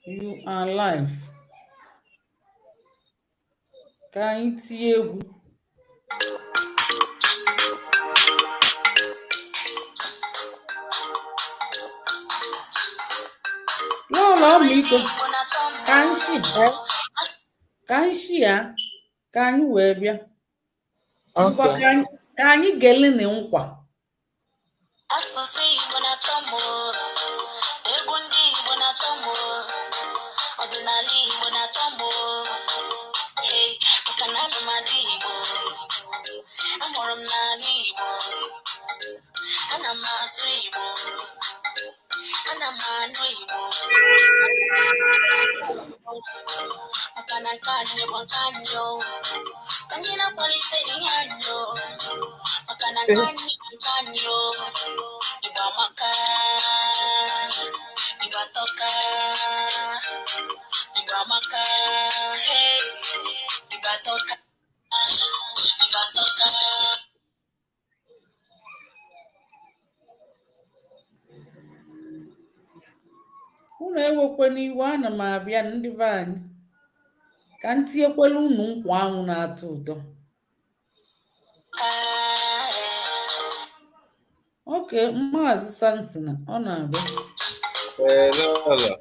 You are live. Ka anyị tinye egwu. Lọlọ Ọmịiko, ka anyị shi ka anyị shi ya ka anyị wee bịa. Ngwa. Okay. Ka anyị gelini nkwa. Asụsụ Igbo na-atọ m o, egwu ndị Igbo na-atọ m o, ọdịnala Igbo na-atọ m o. Hey, maka na abụ m ada Igbo, amụrụ m n'ala Igbo, ana m asụ Igbo, ana m anụ Igbo, maka na nke anyị bụ nke anyị o, ka anyị na-akwalite ihe anyị o, maka na nke anyị bụ nke anyị o. Igbo amaka, Igbo atọka, Igbo amaka, hey, Igbo atọka, Igbo atọka. Unu ewekwana iwe, ana m abịa ndị be anyị. Ka m tinyekwelu unu nkwa anwụ na-atọ ụtọ. Okay, Maazị Samson, ọ na-abịa. Ee, Lọlọ.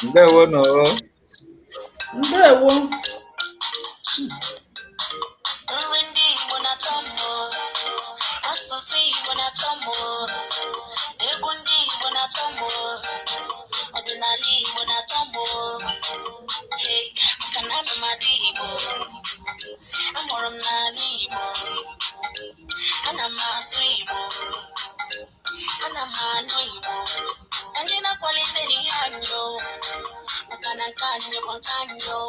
Ndewo nụ. Ndewo. Nri ndị Igbo na-atọ m o, asụsụ Igbo na-atọ m o, egwu ndị Igbo na-atọ m o, ọdịnala Igbo na-atọ m o. Hey, maka na abụ m ada Igbo, amụrụ m n'ala Igbo, ana m asụ Igbo, ana m anụ Igbo. Anyị na-akwalite ihe anyị o, maka na nke anyị bụ nke anyị o.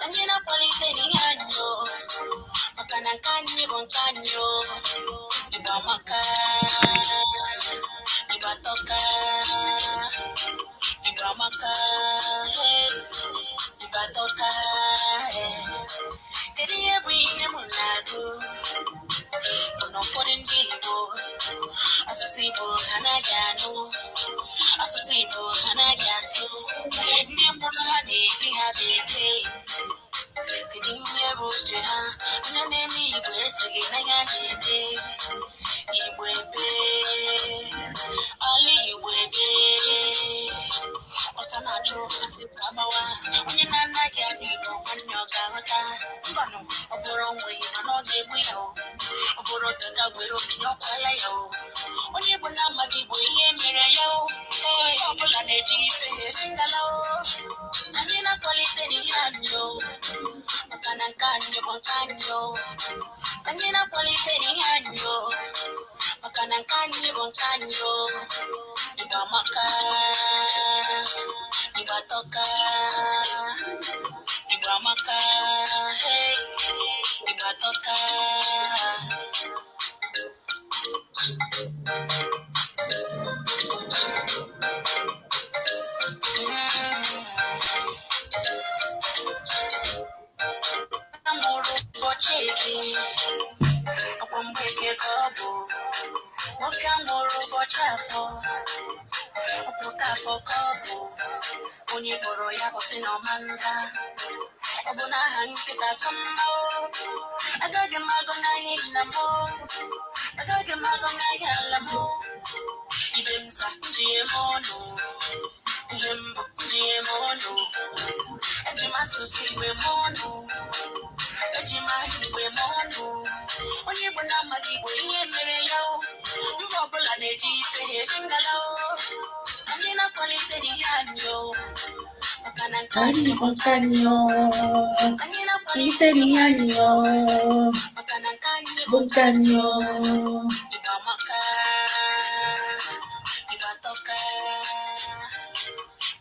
Anyị na-akwalite ihe anyị o, maka na nke anyị bụ nke anyị o. Igbo amaka, Igbo atọka, Igbo amaka, hey, Igbo atọka, hey. Kedu ihe bụ ihe m na-agụ? Bụ na ụfọdụ ndị Igbo, asụsụ Igbo ha anaghị anụ, asụsụ Igbo ha anaghị asụ, ndị mụrụ ha na-esi ha bekee. Kedu ihe bụ uche ha? Onye na-eme Igbo esoghị na ya na-eme. Igbo ebe, ala Igbo ebe, ọsọ na-achụ asị ka agbawa. Onye na-anaghị anụ Igbo, nwanne, ọ ga-aghọta? Mbanụ, ọ bụrụ onweghị mana ọ ga-egbu ya o. Ọ bụrụ ọgaga gwere okenye ọkwala ya o. Onye Igbo na-amaghị Igbo, ihe mere ya o. Ee, ọbụla na-eji ife ha eme ngala o. Anyị na-akwalite ihe anyị o, maka na nke anyị bụ nke anyị o. Anyị na-akwalite ihe anyị o, maka na nke anyị bụ nke anyị o. Igbo amaka, Igbo atọka, Igbo amaka, hey, Igbo atọka. A mụrụ ụbọchị Eke, ọkwa mgbe Eke ka ọ bụ. Nwoke a mụrụ ụbọchị Afọ, ọpụta afọ ka ọ bụ. Onye kpọrọ ya, ọ sị na ọma nza. Ọ bụ n'aha nkịta ka mma o. Agaghị m agụ n'ahịa nna m o. Agaghị m agụ n'ahịa ala m o. Ibe m sa nji eme ọnụ. Ihe mbụ nji eme ọnụ. Eji m asụsụ Igbo eme ọnụ. Eji m aha Igbo eme ọnụ. Onye Igbo na-amaghị Igbo, ihe mere ya o. Mba ọbụla na-eji ife ha eme ngala o. Anyị na-akwalite ihe anyị o, maka na nke anyị bụ nke anyị o. Anyị na-akwalite ihe anyị o, maka na nke anyị bụ nke anyị o. Igbo amaka, Igbo atọka,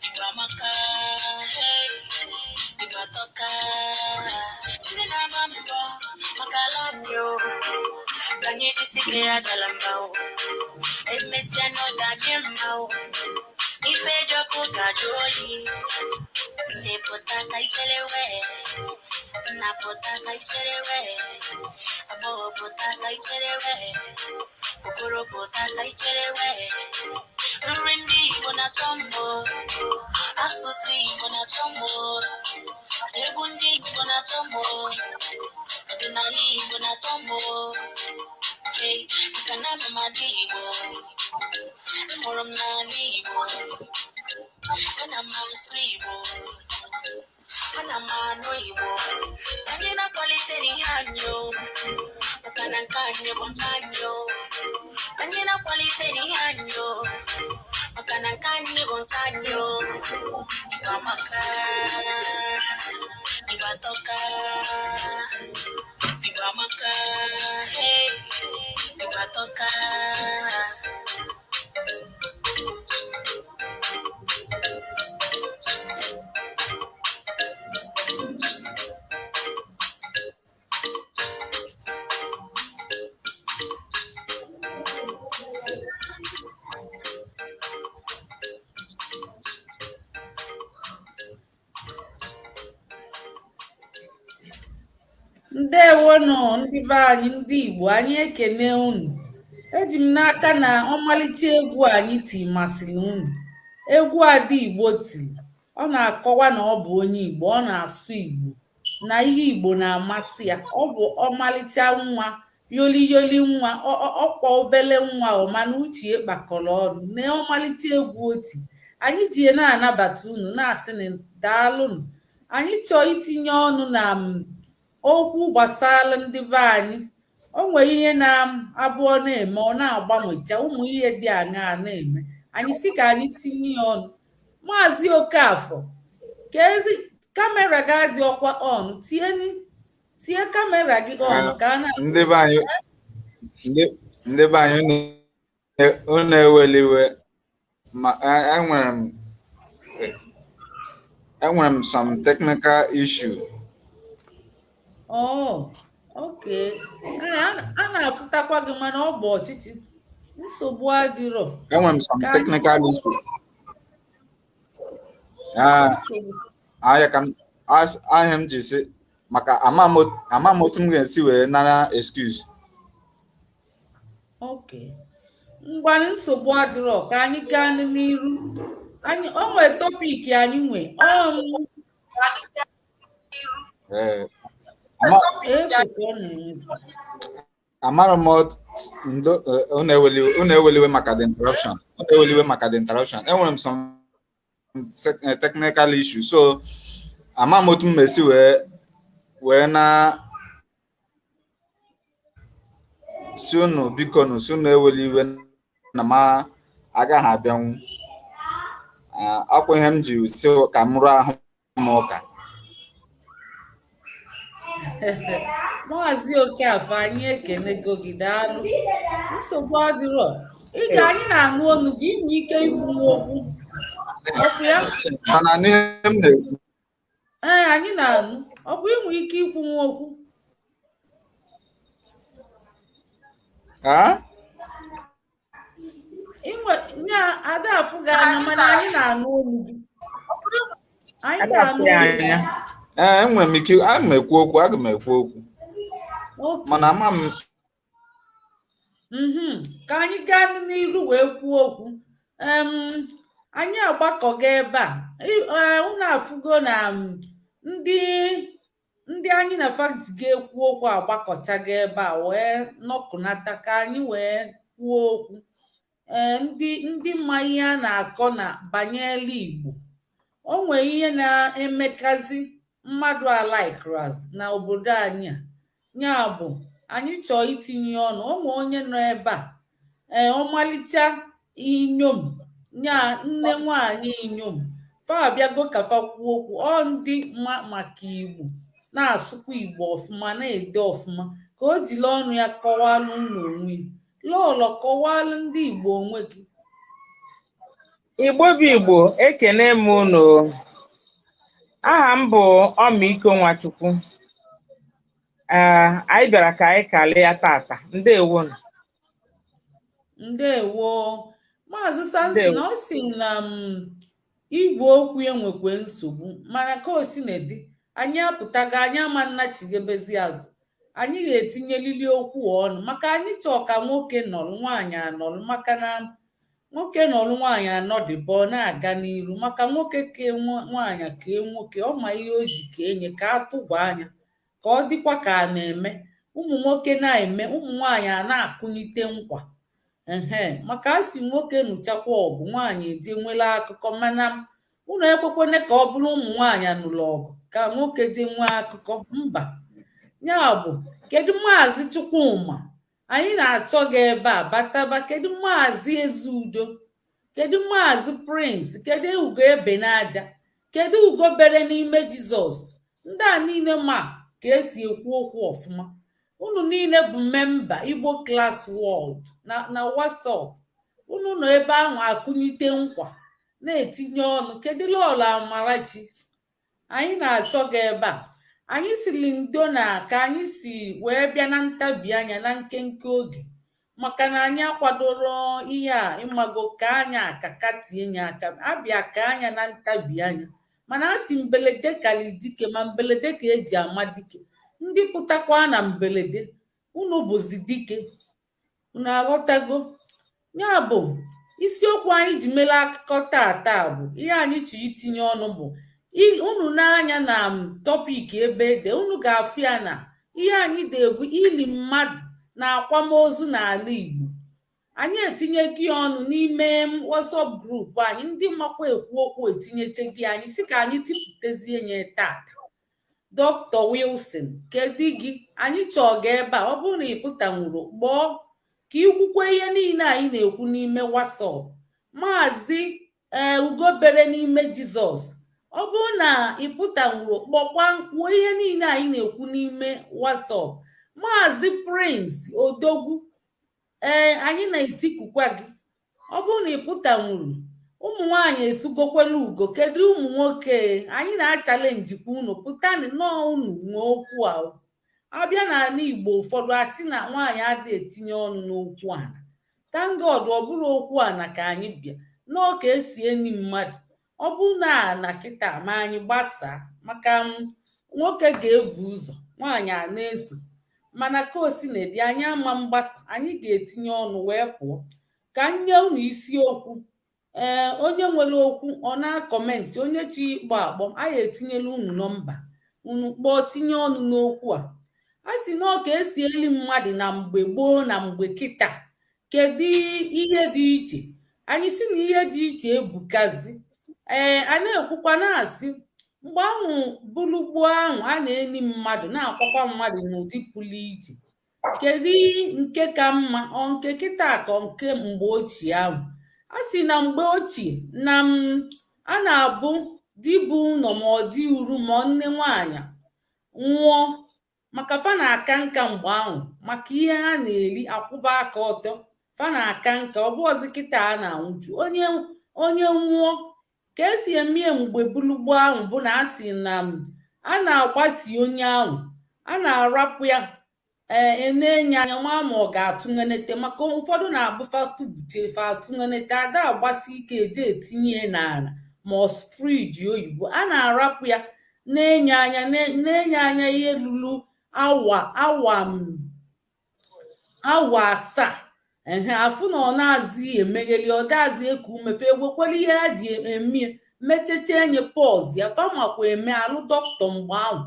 Igbo amaka, hey, Igbo atọka. Ndị na-agba mbọ maka ala anyị o, ka anyị jisike ya dala mba o. Emesịa na ọ ga-adị mma o. Ife dị ọkụ ga-ajụ oyi. Nne, pụta ka ikele wee. Nna, pụta ka ikele wee. Agbọghọ, pụta ka ikele wee. Okoro, pụta ka ikele wee. Nri ndị Igbo na-atọ mbọ, asụsụ Igbo na-atọ mbọ, egwu ndị Igbo na-atọ mbọ, ọdịnala Igbo na-atọ mbọ. Hey, maka na abụ m ada Igbo, amụrụ m n'ala Igbo, ana m asụ Igbo, ana m anụ Igbo. Anyị na-akwalite ihe anyị o, maka na nke anyị bụ nke anyị o. Anyị na-akwalite ihe anyị o, maka na nke anyị bụ nke anyị o. Igbo amaka, Igbo atọka, Igbo amaka, hey, Igbo atọka. Ndewonụ ndị be anyị, ndị Igbo, anyị ekene unu. Eji m n'aka na ọmalịcha egwu anyị ti masịrị unu. Egwu Ada Igbo tiri, ọ na-akọwa na ọ bụ onye Igbo, ọ na-asụ Igbo, na ihe Igbo na-amasị ya. Ọ bụ ọmalịcha nwa, yoli yoli nwa, ọkwa obele nwa ọ mana uche ya kpakọrọ ọnụ na ọmalịcha egwu oti. Anyị ji ya na-anabata unu, na-asị na daalụnụ. Anyị chọọ itinye ọnụ na okwu gbasara ndị be anyị. O nwere ihe na-abụọ na-eme, ọ na-agbanwecha ụmụ ihe dị aṅaa na-eme. Anyị sị ka anyị tinye ya ọnụ. Maazị Okafọ, ka ezi camera ga-adị ọkwa on, tinye camera gị on ka a na Ndị be anyị, ndị be anyị, unu ewela iwe ma enwere m some technical issue. Oh, okay. Ee, a na-afụtakwa gị, mana ọ bụ ọchịchị, nsogbu adịrọ. Enwere m some Ka anyị technical issue. Ah, nsogbu ahịa ka m ahịa m ji si maka ama m otu m ga-esi wee nara excuse. Okay, ngwanụ, nsogbu adịrọ, ka anyị gaa n'iru. Anyị o nwee topic anyị nwe Ee, ama ekwe ka ọ na-enwe. Amara m ndo unu eweliwe maka the interruption. Unu eweliwe maka the interruption. Enwere m some technical issue, so ama m otu m esi wee na si unu biko nụ, si unu eweli iwe na ma agaghị abịanwu. Ah, akwa ihe m ji si ka m rụọ ahụ m ụka. Maazị Okafọ, anyị ekenego gị, daalụ. Nsogbu adịrọ. Ị ga anyị na-anụ ọnụ gị, inwe ike ikwu okwu, ọkụ ya. Mana n'ihe m na-ekwu Ee, anyị na-anụ. Ọ bụ inwe ike ikwu okwu. Ah? Inwe nya ada afụ gị anya, mana anyị na-anụ olu gị, anyị na-anụ Ada afụ ya olu gị. anya. Ee, enwere m ike, aga m ekwu okwu, aga m ekwu okwu. Mana ama m Ka anyị gaa n'iru wee kwuo okwu. Anyị agbakọgo ebe a. Unu afụgo na ndị anyị na fati ga-ekwu okwu agbakọchago ebe a wee nọkụnata ka anyị wee kwuo okwu. Ee, ndị ma ihe a na-akọ na banyere Igbo. O nwee ihe na-emekazi mmadụ alaikraz na obodo anyị a, ya bụ anyị chọọ itinye ọnụ. O nwee onye nọ ebe a, ee, ọmalịcha inyom ya, nne nwanyị inyom fa abịago ka fa kwuo okwu. Ọ ndị ma maka Igbo, na-asụkwa Igbo ọfụma, na-ede ọfụma, ka o jiri ọnụ ya kọwalụ unu onwe ya. Lọlọ, kọwalụ ndị Igbo onwe gị. Igbo bụ Igbo, ekene m unu. Aha m bụ Ọmịiko Nwachukwu. Ee, anyị bịara ka anyị kalịa tata. Ndewonu. Ndewo. Maazị Samson. Ndewo. Ọ sị na m igwe okwu ya nwekwe nsogbu, mana ka o si na-edi, anyị apụtago, anyị ama nnachigebezi azụ. Anyị ga-etinyelili okwu ọnụ maka anyị chọọ ka nwoke nọrọ, nwaanyị anọrọ, maka na Nwoke nọlụ, nwaanyị anọdịbe, ọ na-aga n'iru, maka nwoke kee nwaanyị, kee nwoke, ọ ma ihe o ji kee nye ka atụgwa anya ka ọ dịkwa ka a na-eme ụmụ nwoke na-eme, ụmụ nwaanyị a na-akụnite nkwa ehe, maka a sị nwoke nụchakwa ọgụ, nwaanyị eje nwere akụkọ. Mana unu ekwekwene ka ọ bụrụ ụmụ nwaanyị nụrụ ọgụ ka nwoke jee nwee akụkọ. Mba. Ya bụ, kedu Maazị Chukwuma? Anyị na-achọ gị ebe a, bataba. Kedu Maazị Ezeudo? Kedu Maazị Prince? Kedu Ugo Ebenaja? Kedu Ugo bere n'ime Jizọs? Ndị a niile ma ka esi ekwu okwu ọfụma. Unu niile bụ member Igbo Class World na WhatsApp. Unu nọ ebe ahụ akụnite nkwa, na-etinye ọnụ. Kedu Lọlọ Amarachi? Anyị na-achọ gị ebe a. Anyị siri ndo na ka anyị si wee bịa na ntabi anya na nkenke oge, maka na anyị akwadoro ihe a ịmago ka anya aka katie ya aka abịa ka anya na ntabi anya. Mana a sị mbelede kali dike, ma mbelede ka eji ama dike. Ndị pụtakwa na mbelede, unu bụzi dike. Unu aghọtago? Ya bụ, isiokwu anyị ji mere akụkọ tata bụ ihe anyị chọ itinye ọnụ bụ unu n'anya na topic ebe ede unu ga-afụ ya na ihe anyị na-ebu ili mmadụ na akwamozu n'ala Igbo. Anyị etinyego ya ọnụ n'ime WhatsApp group anyị. Ndị makwa ekwu okwu etinyechego ya. Anyị si ka anyị tipụtezie ya tata. Dr. Wilson, kedu gị? Anyị chọọ gị ebe a. Ọ bụrụ na ị pụtanwuru, kpọọ ka ikwukwe ihe niile anyị na-ekwu n'ime WhatsApp. Maazị ee Ugo bere n'ime Jizọs, ọ bụrụ na ị pụtanwuru, kpọkwa, kwuo ihe niile anyị na-ekwu n'ime WhatsApp. Maazị Prince Odogwu, ee, anyị na-etikukwa gị. Ọ bụrụ na ị pụtanwuru, ụmụ nwanyị etugokwela ugo. Kedu ụmụ nwoke? Anyị na-achallengekwa unu, pụtanụ nnọọ, unu nwee okwu a. Abịa n'ala Igbo, ụfọdụ asị na nwaanyị adịghị etinye ọnụ n'okwu ana. Thank God, ọ bụrụ okwu ana ka anyị bịa nọọ ka esi eni mmadụ. Ọ bụ na ana kịta ma anyị gbasaa, maka nwoke ga-ebu ụzọ, nwaanyị a na-eso. Mana ka o si na-edi, anyị ama mgbasa, anyị ga-etinye ọnụ wee pụọ. Ka m nye unu isiokwu. Ee, onye nwere okwu, ọ na-acomment. Onye chi ịkpọ akpọ, anyị etinyela unu nọmba unu kpọọ, tinye ọnụ n'okwu a. A sị na ọ ka esi eli mmadụ na mgbe gboo na mgbe kịta, kedu ihe dị iche? Anyị sị na ihe dị iche ebukazi. Ee, a na-ekwukwa na-asị mgbe ahụ bụrụ gboo ahụ, a na-eni mmadụ, na-akwakwa mmadụ n'ụdị pụrụ iche. Kedu nke ka mma, ọ nke kịta ka ọ nke mgbe ochie ahụ? A sị na mgbe ochie na a na-abụ di bụ ụlọ, ma ọ dị uru, ma nne nwaanyị nwụọ, maka fa na-aka nka mgbe ahụ, maka ihe ha na-eri, akwụba aka ọtọ, fa na-aka nka. Ọ bụ ọzọ kịta a na-anwụchu onye. Onye nwụọ, ka esi eme mgbe bulugbo ahụ bụ na a sị na a na-agbasi onye ahụ, a na-arapụ ya, ee, enenye anya nwa ma ọ ga-atụnenete, maka ụfọdụ na-abụ fa tụbuche, fa atụnenete, ada agbasi ike eje etinye n'ala ma ọ fridge oyibo. A na-arapụ ya na-enye anya, na-enye anya ihe ruru awa 7 ehe, afụ na ọ na-azị emegheli, ọ dazi eku ume, fa ewekwara ihe ha ji emie mecheche enye pọs ya. Fa makwa eme alụ dọkịta mgbe ahụ,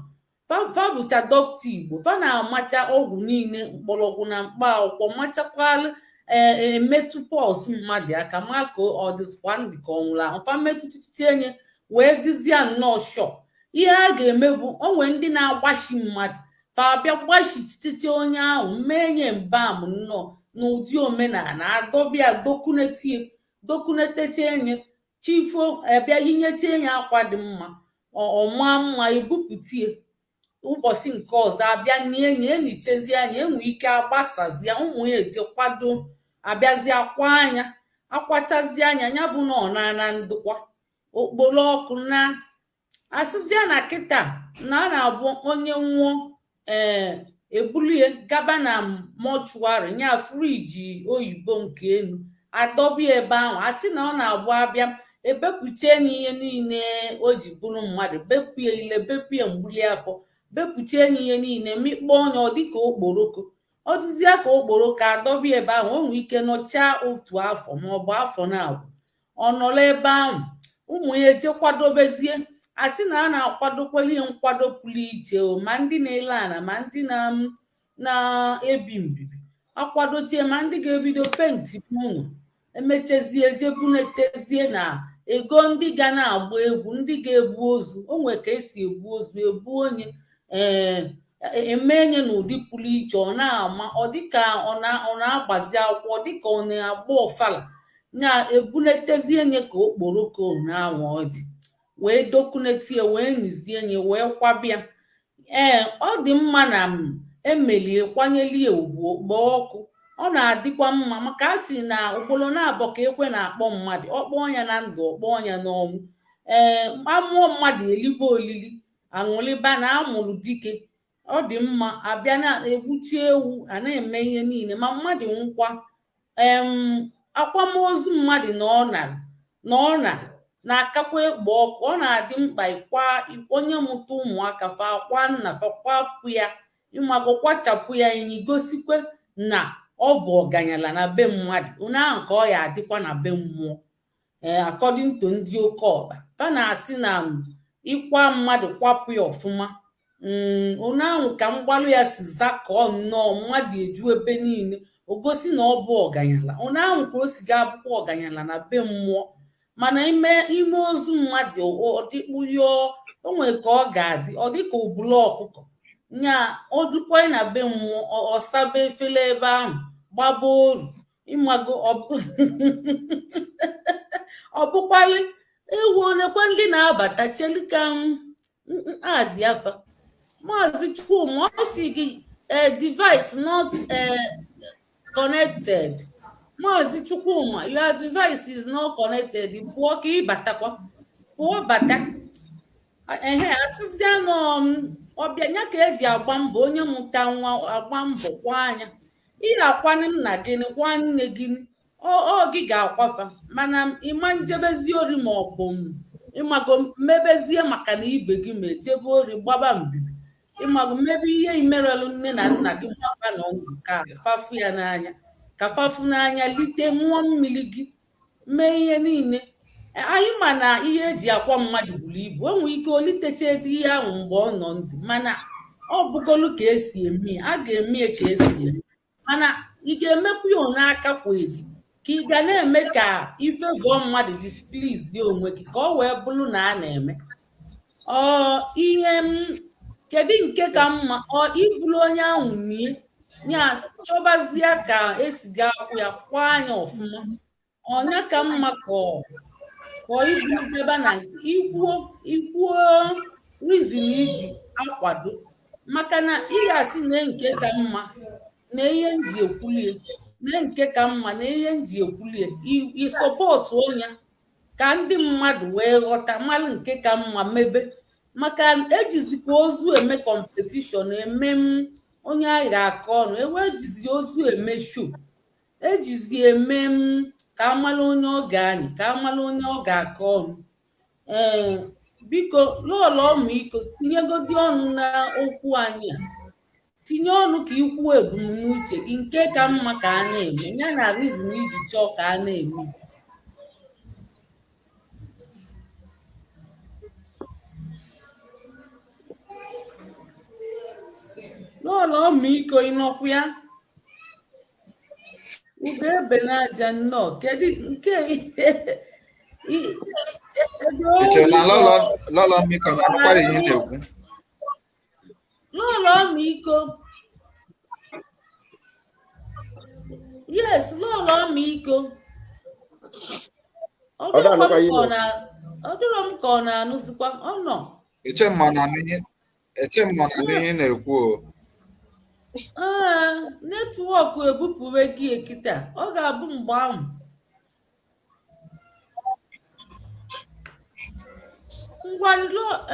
fa bụcha dọkịta Igbo, fa na-amacha ọgwụ niile, mgbọrọgwụ na mkpa akwụkwọ, machakwalụ ee, emetụ pọs mmadụ aka ma ka ọ dịzikwa ndụ ka ọ nwụrụ ahụ. Fa metụchiche enye wee dịzie nnọọ shọ. Ihe a ga-eme bụ, onwe ndị na-agbashi mmadụ, fa abịa gbashichiche onye ahụ, mee nye mbam nnọọ n'ụdị omenala, adọbịa dokunetie, dokuneteche enye, chifo, abịa yinyeche ya akwa dị mma, ọma mma, ebupụtie. Ụbọchị nke ọzọ abịa nie nye, enichezie anya, enwe ike agbasazie, ụmụ ya eje kwado, abịazie akwa anya, akwachazie anya ya bụ na ọ na ndụkwa okporo ọkụ na asịzịa. Na kịta na a na-abụ onye nwụọ, ee, ebulie gaba na mortuary nya fridge oyibo nke elu, adọbịa ebe ahụ. Asị na ọ na-abụ abịa, ebepụcha enyi ihe niile o ji bụrụ mmadụ, bepụ ya ile, bepụ ya mgbuli afọ, bepụcha enyi ihe niile, mịkpọ ọnya, ọ dịka okporoko. Ọ dịzịa ka okporoko, adọba ebe ahụ. O nwee ike nọchaa otu afọ maọbụ afọ na-abụ, ọ nọrọ ebe ahụ. Ụmụ ya eje kwadobezie, asị na a na-akwadokweli ya nkwado pụrụ iche o, ma ndị na-ele ana, ma ndị na na-ebi mbibi akwadochie, ma ndị ga-ebido paint ụlọ. Emechezie, jebunetezie na ego ndị ga na-agba egwu, ndị ga-ebu ozu. O nwee ka esi ebu ozu, ebu onye, ee, eme nye n'ụdị pụrụ iche. Ọ na-ama, ọ dịka ọ na-agbazi akwụkwọ, ọ dịka ọ na-agba ọfala, na-ebunetezie nye ka okporoko na-anwa ọ dị, wee dokunetie, wee nizie nye, wee kwabịa. Ee, ọ dị mma na m emelie kwanyelie ugwu okpo ọkụ. Ọ na-adịkwa mma, maka a sị na ugboro na-abọ ka ekwe na-akpọ mmadụ, ọkpọọ ya na ndụ, ọkpọọ ya n'ọnwụ. Ee, amụọ mmadụ, elibe olili, aṅụlịba na amụrụ dike. Ọ dị mma abịa na-egbuchi ewu, a na-eme ihe niile, ma mmadụ nwụkwa, akwamozu mmadụ na ọ na na-akakwa ekpo ọkụ. Ọ na-adị mkpa ịkwa onye mụta ụmụaka fa akwa nna fa, kwapụ ya, ịmago, kwachapụ ya enyi, gosikwe na ọ bụ ọganyala na be mmadụ. Onye ahụ ka ọ ya adịkwa na be mmụọ. Ee, according to ndị oke ọkpa, fa na-asị na ịkwa mmadụ, kwapụ ya ọfụma, onye ahụ ka mgbalụ ya si zakọọ nnọọ, mmadụ eju ebe niile, o gosi na ọ bụ ọganyala. Onye ahụ ka o si ga-abụkwa ọganyala na be mmụọ. Mana ime ime ozu mmadụ, ọ dịkpụyọọ, o nwere ka ọ ga-adị, ọ dị ka ụbụla ọkụkọ nya. O dukwa na be mmụọ, ọ saba efere ebe ahụ, gbaba oru, ịmago. Ọ bụkwali ewu onekwe ndị na-abata. Cheli ka m adị afa Maazị Chukwuma. Ọ sị gị device not connected. Maazị Chukwuma, your device is not connected. Pụọ ka ị batakwa, pụọ bata. Ehe, asịzịa nọ ọbịa ya ka eji agba mbọ. Onye mụta nwa, agba mbọ kwa anya. Ị ga-akwanụ nna gị, kwa nne gị, ọ gị ga-akwafa. Mana ịma njebezi ori, ma ọ bụ ịmago mmebezie, maka na ibe gị ma ejebe ori, gbaba mbibi, ịmago, mmebe ihe imerelụ nne na nna gị maka nọ ndụ, ka fafu ya n'anya, ka fafu n'anya, lite ṅụọ mmiri gị, mee ihe niile. Anyị ma na ihe eji akwa mmadụ buru ibu. O nwere ike olitecha dị ihe ahụ mgbe ọ nọ ndụ, mana ọ bụgolu ka esi eme ya, a ga-eme ya ka esi eme. Mana ị ga-emekwa ya n'aka kwa gị, ka ị ga na-eme ka ife gụọ mmadụ, displease gị onwe gị, ka ọ wee bụrụ na a na-eme ọ ihe m. Kedu nke ka mma? Ọ ibulu onye ahụ nie ya, chọbazie ka esi ga akwụ ya, kwa anya ọfụma, ọnya ka mma, ka ọ ibuluteba na ikwuo ikwuo reason iji akwado, maka na ị ga-asị na nke ka mma na ihe nji ekwulie, na nke ka mma na ihe nji ekwulie, ị support ya ka ndị mmadụ wee ghọta, mara nke ka mma mebe. Maka ejizikwa ozu eme competition, eme m onye a ga-akọ ọnụ ewe, ejizi ozu eme show, ejizi eme m ka amala onye ọ ga-anyị, ka amala onye ọ ga-akọ ọnụ. Ee, biko, lọlọ ọmịiko, tinyegodi ọnụ na okwu anyị a. Tinye ọnụ ka ikwuo ebumnuche gị, nke ka mma ka a na-eme ya, na reason iji chọọ ka a na-eme. Lọlọ ọmịiko, ịnọkwu ya? Ugo ebe n'aja, nnọọ. Kedu nke kedu Ị chere na oyi? Lọlọ lọlọ Miko na-anụkwara ihe ị na-ekwu? Lọlọ ọmịiko, yes, lọlọ ọmịiko. Ọ Ọ dịrọkwa m ga-anụkwa ihe ka ọ ị na ọ dịrọ m ka ọ na-anụzikwa. Ọ nọ. Eche m ma ọ na-anụ ihe, eche m ma ọ na-anụ ihe ị na-ekwu o. Ee, network ebupụwe gị kịta. Ọ ga-abụ mgbe ahụ. Ngwa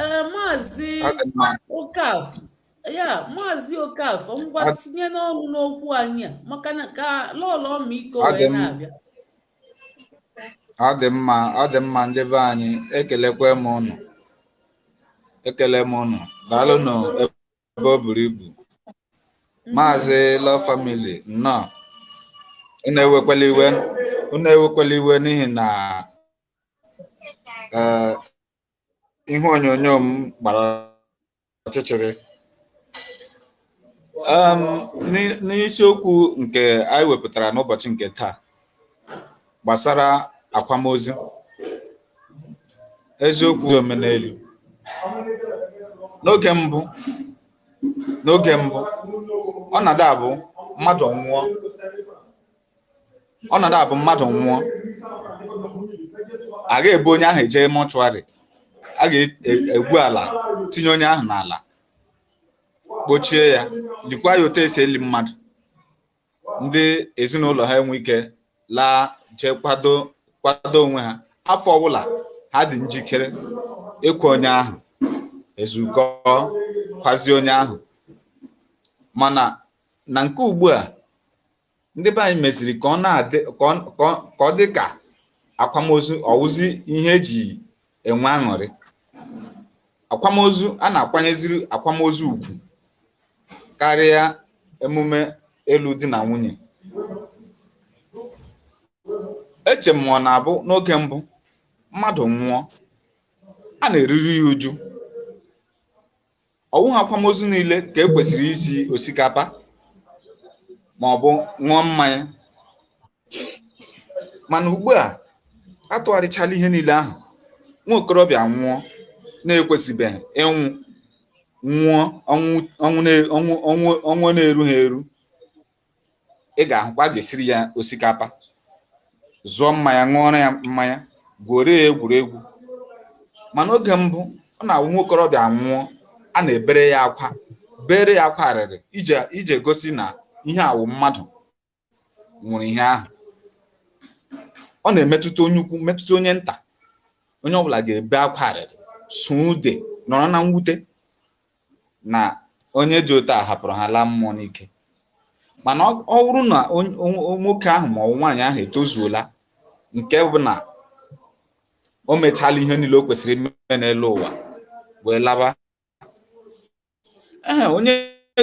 ee, Maazị Ọ dị mma. Okafọ ya, Maazị Okafọ, ngwa, tinye n'ọnụ n'okwu anyị a, maka na ka lọlọ ọmịiko Ọ wee dị m na-abịa. Ọ dị mma, ọ dị mma. Ndị be anyị, ekelekwe m ụnụ, ekele m ụnụ, daalụnụ ebe o buru ibu. Maazị Love Family, nnọọ. Unu ewekwala iwe, unu ewekwala iwe n'ihi na ihe onyonyo m gbara ọchịchịrị. N'isiokwu nke anyị wepụtara n'ụbọchị nke taa gbasara akwamozu, eziokwu omenelu. N'oge mbụ, ọ na-ada abụ mmadụ nwụọ, ọ na-ada abụ mmadụ nwụọ, a ga-ebu onye ahụ eje mọchụarị, a ga-egwu ala tinye onye ahụ n'ala, kpochie ya, likwa ya otu esi eli mmadụ. Ndị ezinụlọ ha enwe ike laa jee kwado onwe ha. Afọ ọbụla ha dị njikere ịkwa onye ahụ, ezukọ kwazie onye ahụ. Mana na nke ugbu a, ndị be anyị meziri ka ọ na-adị ka ọ dị ka akwamozu ọwụzi ihe eji enwe aṅụrị. Akwamozu a na-akwanyeziri akwamozu ugwu karịa emume elu di na nwunye. Eche m ọ na-abụ n'oge mbụ mmadụ nwụọ, a na-eriri ya uju. Ọwụghị akwamozu niile ka e kwesịrị isi osikapa ma ọ bụ ṅụọ mmanya. Mana ugbu a, atụgharịchala ihe niile ahụ. Nwa okorobịa nwụọ na-ekwesịbeghị ịnwụ, nwụọ ọnwụ na-erughị eru, ị ga-ahụkwa a ga-esiri ya osikapa, zụọ mmanya, ṅụọrọ ya mmanya, gwuorie ya egwuregwu. Mana oge mbụ, ọ na-awụ nwa okorobịa nwụọ, a na-ebere ya akwa, bere ya akwa arịrị ije gosi na ihe awụ mmadụ nwụrụ ihe ahụ. Ọ na-emetụta onye ukwu, metụta onye nta. Onye ọbụla ga-ebe akwa arịrị, sụọ ude, nọrọ na mwute na onye dị otu a hapụrụ ha laa mmụọ n'ike. Mana ọ bụrụ na nwoke ahụ ma ọ bụ nwaanyị ahụ etozuola, nke bụ na o mechaala ihe niile o kwesịrị ime n'elu ụwa wee laba, ee, onye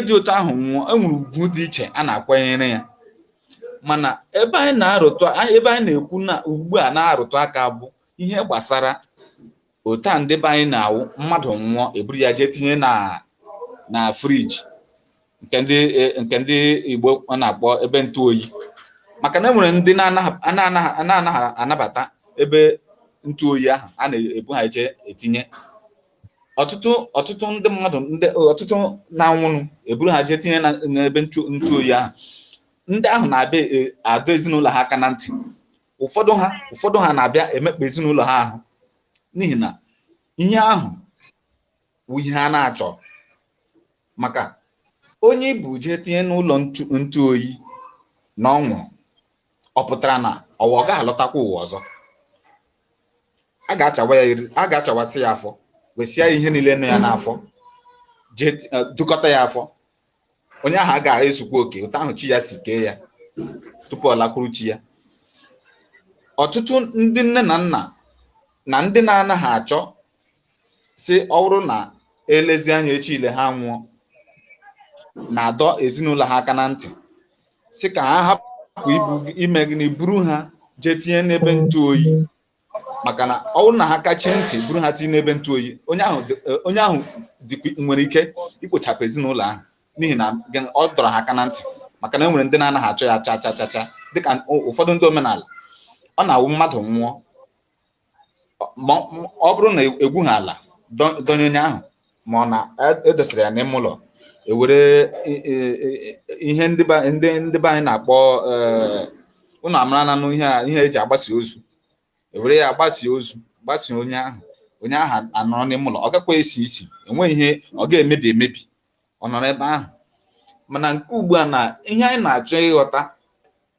dị otu ahụ nwụọ, e nwere ugwu dị iche a na-akwanyere ya. Mana ebe anyị na-arụtụ, ebe anyị na-ekwu na ugbu a na-arụtụ aka bụ ihe gbasara otu a ndị be anyị na-awụ mmadụ nwụọ, eburu ya jee tinye na friji nke ndị Igbo ọ na-akpọ ebe ntụ oyi, maka na e nwere ndị na-anaghị anabata ebe ntụ oyi ahụ a na-ebu ha eje etinye. Ọtụtụ ndị mmadụ, ọtụtụ na-anwụnụ eburu ha jee tinye n'ebe ntụ oyi ahụ. Ndị ahụ na-abịa adọ ezinụlọ ha aka na ntị. Ụfọdụ ha na-abịa emekpa ezinụlọ ha ahụ, n'ihi na ihe ahụ bụ ihe a na-achọ. Maka onye ibu jee tinye n'ụlọ ntụ oyi na ọ nwụrụ, ọ pụtara na ọwa ọ ga-alọtakwa ụwa ọzọ. A ga-achawa ya iri, a ga-achawasị ya afọ, wesịa ya ihe niile nọ ya n'afọ, jee dukọta ya afọ. Onye ahụ agaghị ezukwa oke otu ahụ chi ya si kee ya tupu ọ lakwuru chi ya. Ọtụtụ ndị nne na nna na ndị na-anaghị achọ si ọ bụrụ na elezi anya echi ile ha nwụọ, na-adọ ezinụlọ ha aka na ntị si ka ha hapụ ibu ime gịnị, buru ha jee tinye n'ebe ntụ oyi. Maka na ọ bụrụ na ha kachie ntị buru ha tinye n'ebe ntụ oyi, onye ahụ nwere ike ikpochapụ ezinụlọ ahụ, n'ihi na ọ dọrọ ha aka na ntị. Maka na e nwere ndị na-anaghị achọ ya cha cha cha cha, dịka ụfọdụ ndị omenala. Ọ na-awụ mmadụ nwụọ, ọ bụrụ na egwu ha ala dọnye onye ahụ, ma ọ na edosara ya n'ime ụlọ, ewere ihe ndị be anyị na-akpọ ụnụ amara na ihe eji agbasi ozu, ewere ya gbasie ozu, gbasie onye ahụ, onye ahụ anọrọ n'ime ụlọ, ọ gakwa esi isi, enweghị ihe ọ ga-emebi emebi, ọ nọrọ ebe ahụ. Mana nke ugbu a na ihe anyị na-achọ ịghọta,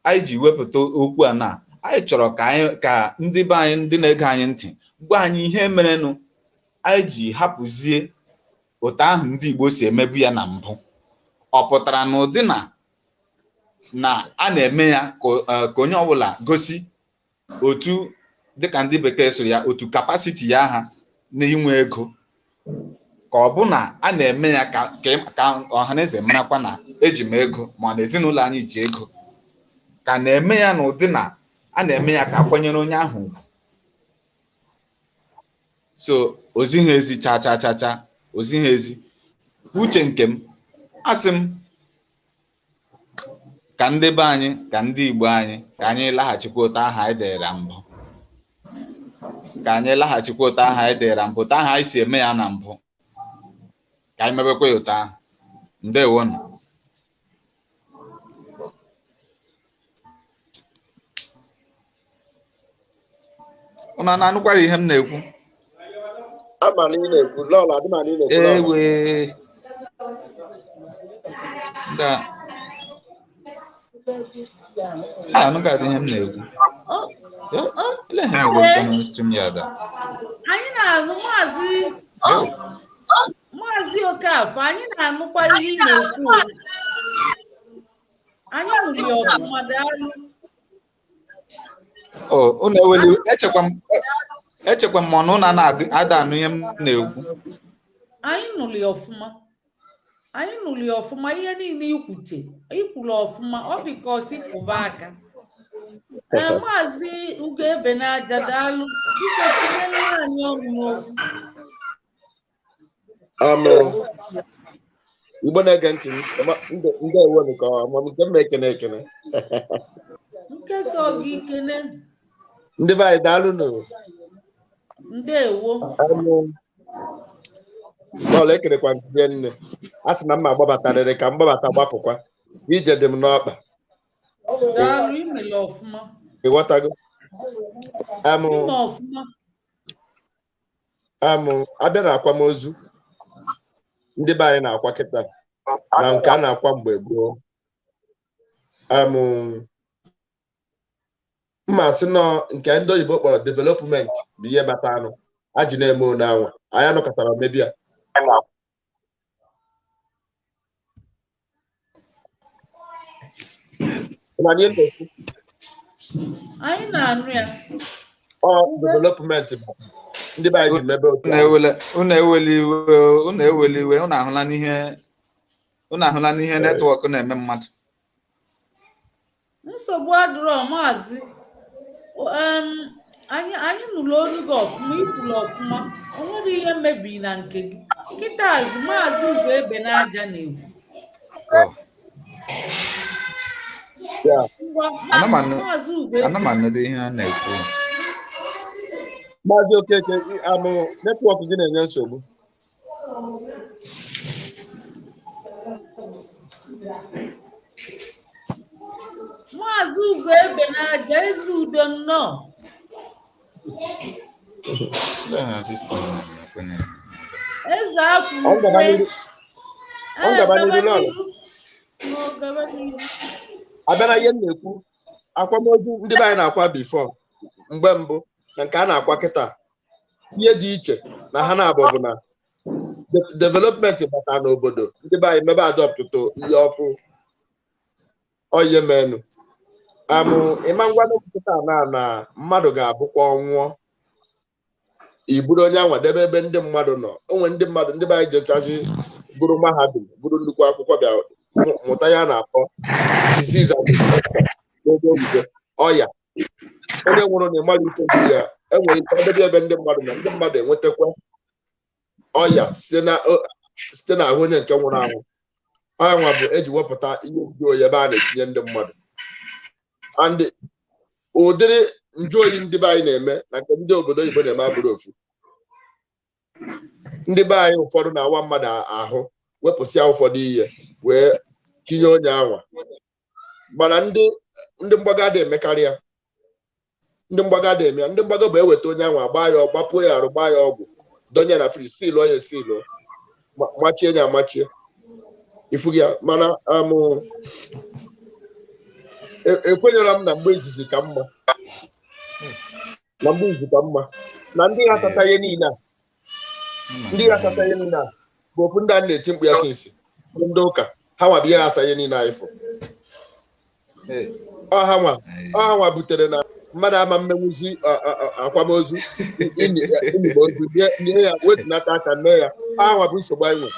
anyị ji wepụta okwu a na anyị chọrọ ka ndị be anyị ndị na-ege anyị ntị gwa anyị ihe merenụ anyị ji hapụzie otu ahụ ndị Igbo si emebu ya na mbụ. Ọ pụtara na ụdị na a na-eme ya ka onye ọbụla gosi otu, dịka ndị bekee so ya, otu kapasiti ya ha na inwe ego, ka ọ bụ na a na-eme ya ka ọhaneze marakwa na Eji m ego, ma na ezinụlọ anyị ji ego, ka na-eme ya n'ụdị na a na-eme ya ka akwanyere onye ahụ ugwu. So ozighi ezi, cha cha cha cha, ozighi ezi. Uche nke m, asị m ka ndị be anyị, ka ndị Igbo anyị, ka anyị laghachikwa otu ahụ anyị dịra mbụ, ka anyị laghachikwa otu ahụ anyị dịra mbụ, otu ahụ anyị si eme ya na mbụ, ka anyị mebekwa ya otu ahụ. Ndewonụ. Unu na-anụkwara ihe m na-ekwu? Ama na ị na-ekwu, Lọlọ, adịma na ị na-ekwu, Lọlọ. Ewe, ndị a anụgadị ihe m na-ekwu. Ele ha egwezikwa StreamYard a. Anyị na-anụ, maazị. Maazị Okafọ, anyị na-anụkwa ihe ị na-ekwu o. Anyị nụrụ ya ọfụma, daalụ. O unu eweli, echekwa m ma na unu na-ada anụ ihe m na-ekwu. Anyị nụrụ ya ọfụma, anyị nụrụ ya ọfụma. Ihe niile ikwuche, ikwuru ọfụma. Ọ dị ka ọsị kwụba aka. Ee, Maazị Ugoebe n'aja, daalụ. Biko tinyere anyị ọnụ n'okwu. Amụ Igbo na-ege ntị m, ndewo nke ọma nke m ekene ekene. Nkesa gị ikene. Ndị be anyị, daalụ nụ. Ndewo. Amụ Lọlọ, ekenekwa m gị nne. A sị na mma agbabatarịrị ka m gbabata gbapụkwa ije dị m n'ọkpa. Daalụ, imele ọfụma. Ịghọtago amụ? Ime ọfụma. Amụ abịa na akwamozu ndị be anyị na-akwa kịta na nke a na-akwa mgbe gboo, amụ mma sị nọ nke ndị oyibo kpọrọ development bụ ihe bata anụ a ji na-eme one anwa anyị anọkọtara mebi ya. Ị na ihe m na-ekwu? Anyị na-anụ ya. Ọ development bụ ndị be anyị ji mebe otu Unu ahụ. ewele, unu ewela iwe, unu ewela iwe. Unu ahụla n'ihe, unu ahụla n'ihe network na-eme mmadụ. Nsogbu adịrọ, maazị. Anyị nụrụ olu gị ọfụma, ikwuru ọfụma. O nwere ihe mebiri na nke gị kịtazi? Maazị Ugoebe n'aja na-ekwu. Oh, Ya. Ngwa. Ana m anụ. Maazị Ugoebe. Ana m anụdị ihe a na-ekwu. Maazị Okeke, amụ network gị na-enye nsogbu. Maazị Ugoebe n'aja, eze udo, nnọọ. Lee na this thing na-ekwe Eze afọ Ọ gaba ukwe. n'iru. Ọ Ee, gaba gaba n'iru, Lọlọ. n'iru. Ọ, gaba n'iru. Abịa na ihe m na-ekwu, akwamozu ndị be anyị na-akwa before, mgbe mbụ, na nke a na-akwa kịta, ihe dị iche na ha na-abụ bụ na development bata n'obodo, ndị be anyị mebe adopt to ihe ọkụ oye menu. Amụ ịma ngwa kịta na mmadụ ga-abụkwa ọnwụọ, iburu onye anwa debe ebe ndị mmadụ nọ. Onwe ndị mmadụ, ndị be anyị jechazi gụrụ mahadum, gụrụ nnukwu akwụkwọ, bịa mụta ya na-akpọ disease and infection n'oge oyibo, ọya. Onye nwụrụ na ịmara ike gburu ya, enwere ike edebe ebe ndị mmadụ na ndị mmadụ enwetakwa ọya site n'ahụ onye nke nwụrụ anwụ. Ọya nwa bụ eji wepụta ihe nju oyi ebe a na-etinye ndị mmadụ. And ụdịrị nju oyi ndị be anyị na-eme na nke ndị obodo oyibo na-eme abụrụ ofu. Ndị be anyị ụfọdụ na-awa mmadụ ahụ, wepụsịa ụfọdụ ihe wee tinye onye anwa, mana ndị mgbago adịghị emekarị ya. Ndị mgbago adịghị eme ya. Ndị mgbago bụ eweta onye anwa, gbaa ya, gbapuo ya arụ, gbaa ya ọgwụ, donye na fridge, silụọ ya esilụọ, machie ya amachie, ifugi ya. Mana amụ ekwenyere m na mgbe izizi ka mma, na mgbe izizi ka mma, na ndị ha ihe niile a, ndị ya kata ihe niile a bụ ofu ndị a na-eti mkpu ya sinsi, ndị ụka. Ha nwa bụ ihe asa ihe niile anyị fụ. Ọ ha nwa, ọ ha nwa butere na mmadụ ama mmenwuzi akwamozu, inigba ozu, nye ya, wetunata aka mee ya. Ọ ha nwa bụ nsogbu anyị nwere.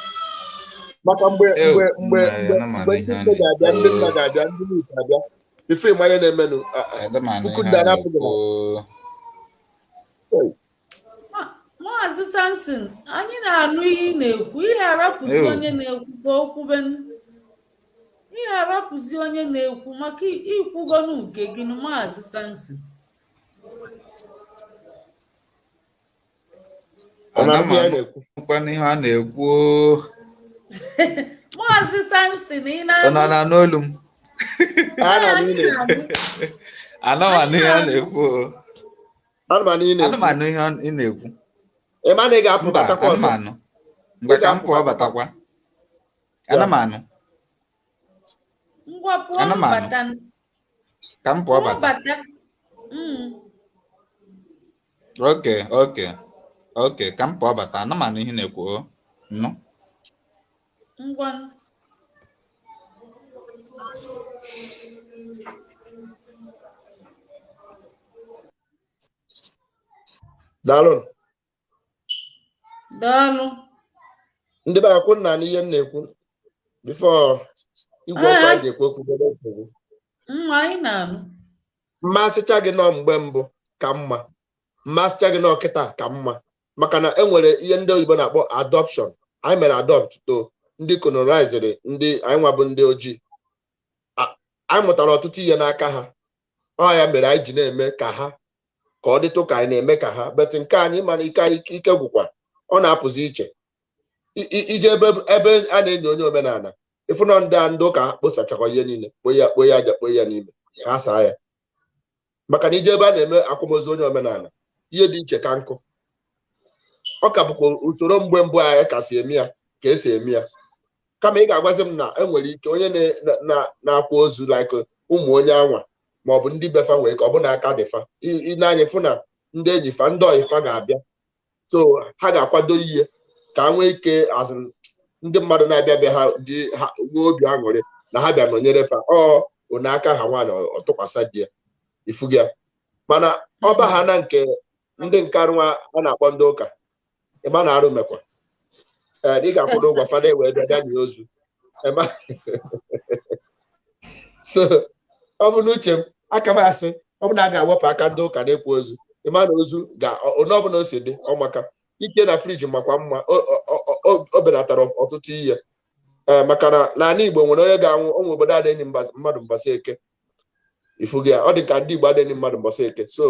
Maka mgbe Ew, mgbe mgbe nna ya, mgbe ana m mgbe anụ ndị ihe a nne ga-abịa, ndị nna na-ekwu. ga-abịa, ndị nwunye ga-abịa, ife ịma ihe na-emenụ, Ada m anụ puku ihe ndị a a na-apụghị na na-ekwu. Hey, Maazị Samson, anyị na-anụ ihe ị na-ekwu. Ihe arapụzi Ew. onye na-ekwu ka o kwube. Ihe arapụzi onye na-ekwu maka ikwugonu nke gị nụ, Maazị Samson. Ọ Ada na-anụ m ihe a na-ekwu? anụkwana ihe a na-ekwu. Maazị Samson, ị Ọ na-anụ? nọ na-anụ olu m? A Ee, na-anụ anyị ị na-ekwu. na-anụ. Ana m Anyị anụ ihe a na-anụ. na-ekwu. Ana m anụ ị Ana m na-ekwu. anụ ihe ị na-ekwu. Ị ma na ị ga-apụ Mba, batakwa ana m ọzọ. anụ. Ị Mgbe ka m ga-apụ pụọ batakwa. batakwa. Ana Ya. m anụ. Ngwa, pụọ Ana m anụ. bata. Ka m pụọ Pụọ bata. bata. Okay, okay. Okay, ka m pụọ bata. Ana m anụ ihe ị na-ekwu. O. Nnụ. Ngwa. Daalụ. Daalụ. Ndị be akwụ nna n'ihe m na-ekwu before igwe okwu Ee, anyị ji ekwu okwu debe nsogbu. Mma, anyị na-anụ. Mmasịcha gị nọ mgbe mbụ ka mma, mmasịcha gị nọ kịta ka mma, maka na e nwere ihe ndị oyibo na-akpọ adoption. Anyị mere adopt to ndị colonizere ndị anyị nwa bụ ndị ojii. Anyị mụtara ọtụtụ ihe n'aka ha. Ọ ya mere anyị ji na-eme ka ha, ka ọ dịtụ ka anyị na-eme ka ha, but nke anyị mana ike anyị ike gwụkwa, ọ na-apụzi iche. Ije ebe ebe a na-enyo onye omenala, ịfụ na ndị a ndị ụka ha kposachakwa ihe niile, kpo ya, kpo ya aja, kpo ya n'ime ha, saa ya. Maka na ije ebe a na-eme akwamozu onye omenala, ihe dị iche ka nkụ. Ọ ka bụkwa usoro mgbe mbụ anyị kasị eme ya ka esi eme ya. Kama ị ga-agwazi m na enwere ike onye na-akwa ozu, like ụmụ onye anwa ma ọ bụ ndị befa, nwere ka ọ bụ na aka dị fa. Ị na-anya fụ na ndị enyi fa, ndị ọyị fa ga-abịa, so ha ga-akwado ihe ka ha nwee ike azụ ndị mmadụ na-abịa bịa, ha dị ha nwee obi aṅụrị na ha bịa nọnyere fa. Ọ one aka ha nwaanyị ọ tụkwasị di ya ifuga ya. Mana ọba ha na nke ndị nkarụnwa a na-akpọ ndị ụka, ịma na arụ mekwa. Ee, ị ga-akwụdo ụgwọ fada wee bịa bịa nye ozu. So ọ bụ n'uche m, aka m asị, ọ bụ na a ga-awepụ aka ndị ụka na-ekwu ozu, ịma na ozu ga onye ọbụla o si dị ọmaka ike na friji makwa mma. O belatara ọtụtụ ihe. Ee, maka na n'ala Igbo nwere onye ga-anwụ onwe obodo adịghị mmadụ mbọsị eke, ifugo ya, ọ dị ka ndị Igbo adịghị mmadụ mbọsị eke, so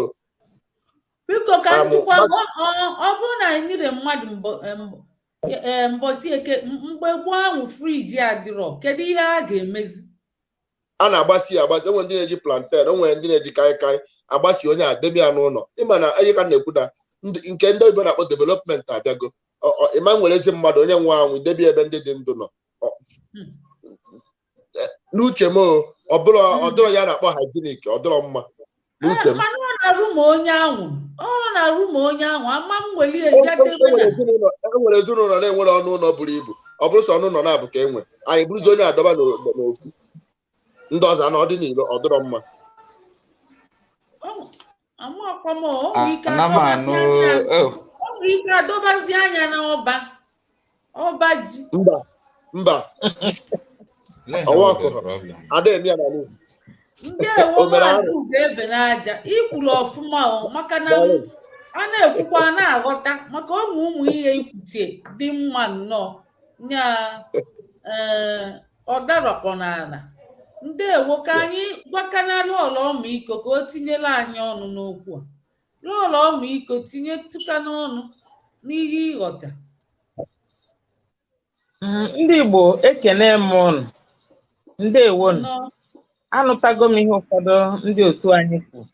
Biko, ka Amụ, njikwa, ọ bụrụ na anyị nire mmadụ mbọsị eke, mgbe gboo ahụ friji adịrọ, kedu ihe a ga-emezi? A na-agbasi ya agbasi. Onwe ndị na-eji plantain, onwe ndị na-eji kaikai agbasi onye a debe ya n'ụlọ. Ịma na ihe ka m na-ekwu na nke ndị oyibo na-akpọ development abịago. Ịma nwere ezi mmadụ onye nwe anwụ debe ya ebe ndị dị ndụ nọ. N'uche m, o, ọ bụrụ ọ dịrọ ya na-akpọ hygienic, ọ dịrọ mma n'uche m. Mana ọ na-arụ ma onye ahụ, ọ na-arụ ma onye ahụ ama m welie ya debe na E nwere ezinụlọ na-enwere ọnụ ụlọ buru ibu, ọ bụrụ sọ ọnụ ụlọ na-abụ ka enwe, anyị bụrụzi onye adọba n'ofu, ndị ọzọ na ọdịnihu, ọ dịrọ mma. Amakwa m, o nwere ike Ana m adọbazi anụ. anya. Oh, O nwere ike adọbazi anya n'ọba ọba ji. Mba, mba. Lee Ọwa ha bụ the ọkụkọ. problem. Ada eme ya n'ala Igbo. Ndewo. O mere Maazị arụ. Ugebe n'aja, ikwuru ọfụma o, maka na Daalụ. a na-ekwukwa a na-aghọta, maka ụmụ ụmụ ihe ikwuche dị mma nnọọ nya. Ee, ọ darọkọ n'ala. Ndewo. Ka anyị gwakana Lọlọ Ọmịiko ka o tinyela anyị ọnụ n'okwu a. Lọlọ Ọmịiko, tinye tụka n'ọnụ n'ihe ịghọta. Ndị Igbo, ekene m ụnụ. Ndewonu. Nnọọ. Anụtago m ihe ụfọdụ ndị otu anyị kwuru.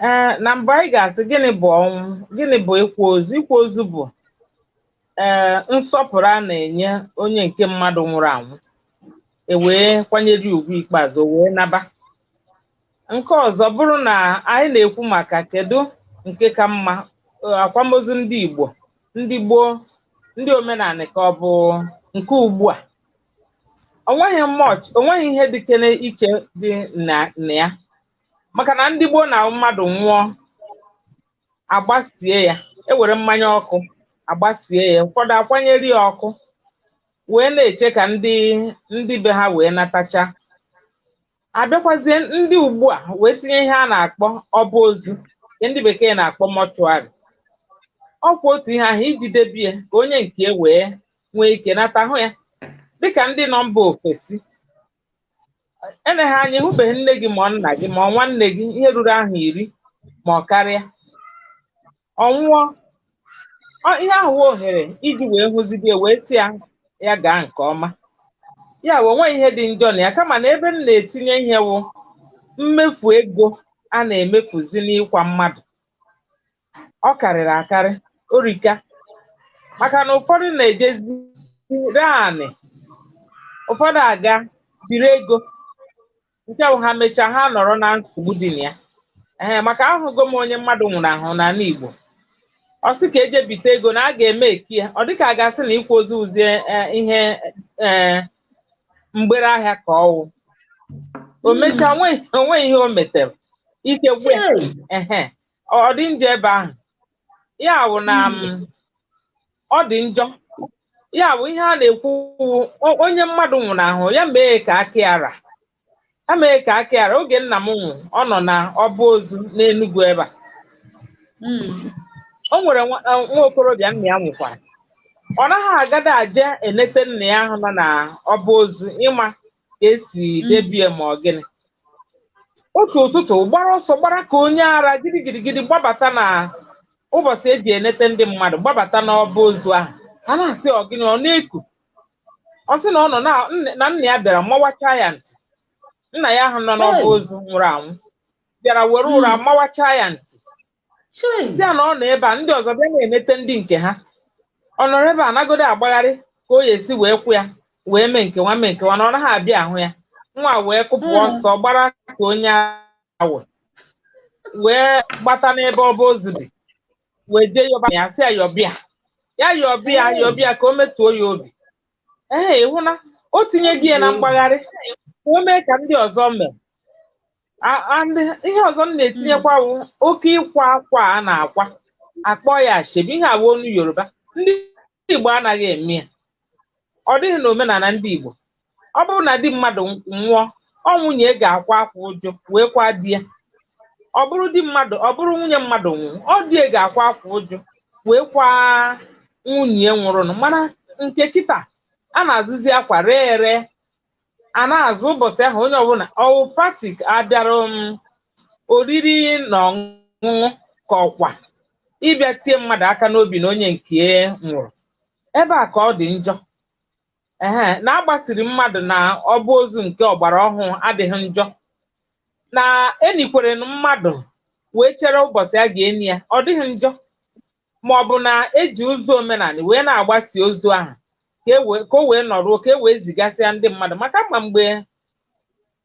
Ee, na mbụ anyị ga-asị, gịnị bụ ọnwụ? Gịnị bụ ịkwa ozu? Ịkwa ozu bụ nsọpụrụ a na-enye onye nke mmadụ nwụrụ anwụ, e wee kwanyere ya ugwu ikpeazụ, o wee naba. Nke ọzọ bụrụ na anyị na-ekwu maka kedu nke ka mma, akwamozu ndị Igbo ndị gboo, ndị omenala, ka ọ bụ nke ugbu a? Onweghị much, onweghị ihe dịkene iche dị na ya, maka na ndị gboo na mmadụ nwụọ, agbasie ya, ewere mmanya ọkụ agbasie ya, ụfọdụ akwanyere ya ọkụ. Wee na-eche ka ndị be ha wee natacha. Abịakwazie ndị ugbu a wee tinye ihe a na-akpọ ọba ozu, nke ndị bekee na-akpọ mortuary. Ọkwa otu ihe ahụ iji debie ka onye nke wee nwee ike nata hụ ya, dịka ndị nọ mba ofesi. Eleghị anya ịhụbeghị nne gị ma ọ nna gị ma ọ nwanne gị ihe ruru ahụ 10 ma ọ karịa, ọ nwụọ. Ihe ahụ wee ohere iji wee hụzibie wee sị ya ya gaa nke ọma. Ya wee onweghị ihe dị njọ na ya, kama na ebe m na-etinye ihe wụ mmefu ego a na-emefuzi n'ịkwa mmadụ. Ọ karịrị akarị, orika, maka na ụfọdụ na-ejezi ree anị, ụfọdụ aga biri ego nke bụ ha mechaa ha nọrọ na nsogbu dị na ya. Ee, maka ahụgo m onye mmadụ nwụrụ ahụ n'ala Igbo, ọ sị ka eje bite ego na a ga-eme eki ya, ọ dịka a ga-asị na ịkwa ozu wuzie ihe mgbere ahịa ka ọwụ. O mechaa onwe ihe o metere ike gwe. Ehe, ọ dị njọ ebe ahụ. Ya wụ na ọ dị njọ. Ya bụ ihe a na-ekwu, onye mmadụ nwụrụ ahụ ya mee ka aka ya ra, ya mee ka aka ya ra. Oge nna m nwụ, ọ nọ na ọba ozu n'Enugu ebe a. O nwere nwa okorobịa nna ya nwụkwara, ọ naghị agada aje enete nna ya ahụ nọ na ọba ozu ịma ka esi debie ma ọ gịnị. Otu ụtụtụ gbara ọsọ gbara ka onye ara gidigidigidi gbabata na ụbọchị eji enete ndị mmadụ, gbabata n'ọba ozu ahụ. Ha na-asị ọ gịnị, ọ na-eku. Ọ sị na ọ nọ na nna ya bịara mawacha ya ntị. Nna ya ahụ nọ n'ọba ozu nwụrụ anwụ bịara were ụra mawacha ya ntị, sị ya na ọ nọ ebe a, ndị ọzọ bịa na-enete ndị nke ha. Ọ nọrọ ebe a nagodo agbagharị ka o esi wee kwụ ya wee mee nkewa mee nkewa, na ọ naghị abịa ahụ ya. Nwa wee kụpụ ọsọ gbara ka onye awụ wee gbata n'ebe ọba ozu dị, wee jee yọba ya, sị ya yọbịa ya yọbịa yọbịa ka o metuo ya obi. Ee, ịhụ na o tinye gị ya na mgbagharị ka o mee ka ndị ọzọ mee. Ihe ọzọ m na-etinyekwa wụ oke ịkwa akwa a na-akwa akpọ ya ashebi. Ihe awụ onu Yoruba, ndị Igbo anaghị eme ya, ọ dịghị n'omenala ndị Igbo. Ọ bụrụ na di mmadụ nwụọ, ọ nwunye ga-akwa akwa ụjụ wee kwa di ya. Ọ bụrụ di mmadụ, ọ bụrụ nwunye mmadụ nwụọ, ọ di ya ga-akwa akwa ụjụ wee kwa nwunye nwụrụnụ. Mana nke kịta a na-azụzi akwa ree ere, a na-azụ ụbọchị ahụ onye ọbụla ọwụ pati abịara m oriri na ọṅụṅụ ka ọkwa ịbịa tie mmadụ aka n'obi na onye nke nwụrụ. Ebe a ka ọ dị njọ. Ehe, na agbasiri mmadụ na ọba ozu nke ọgbara ọhụụ adịghị njọ, na enikwere mmadụ wee chere ụbọchị a ga-eni ya, ọ dịghị njọ. Ma ọ bụ na eji ụzọ omenala wee na-agbasi ozu ahụ ka o wee nọruo, ka e wee zigasịa ndị mmadụ. Maka ma mgbe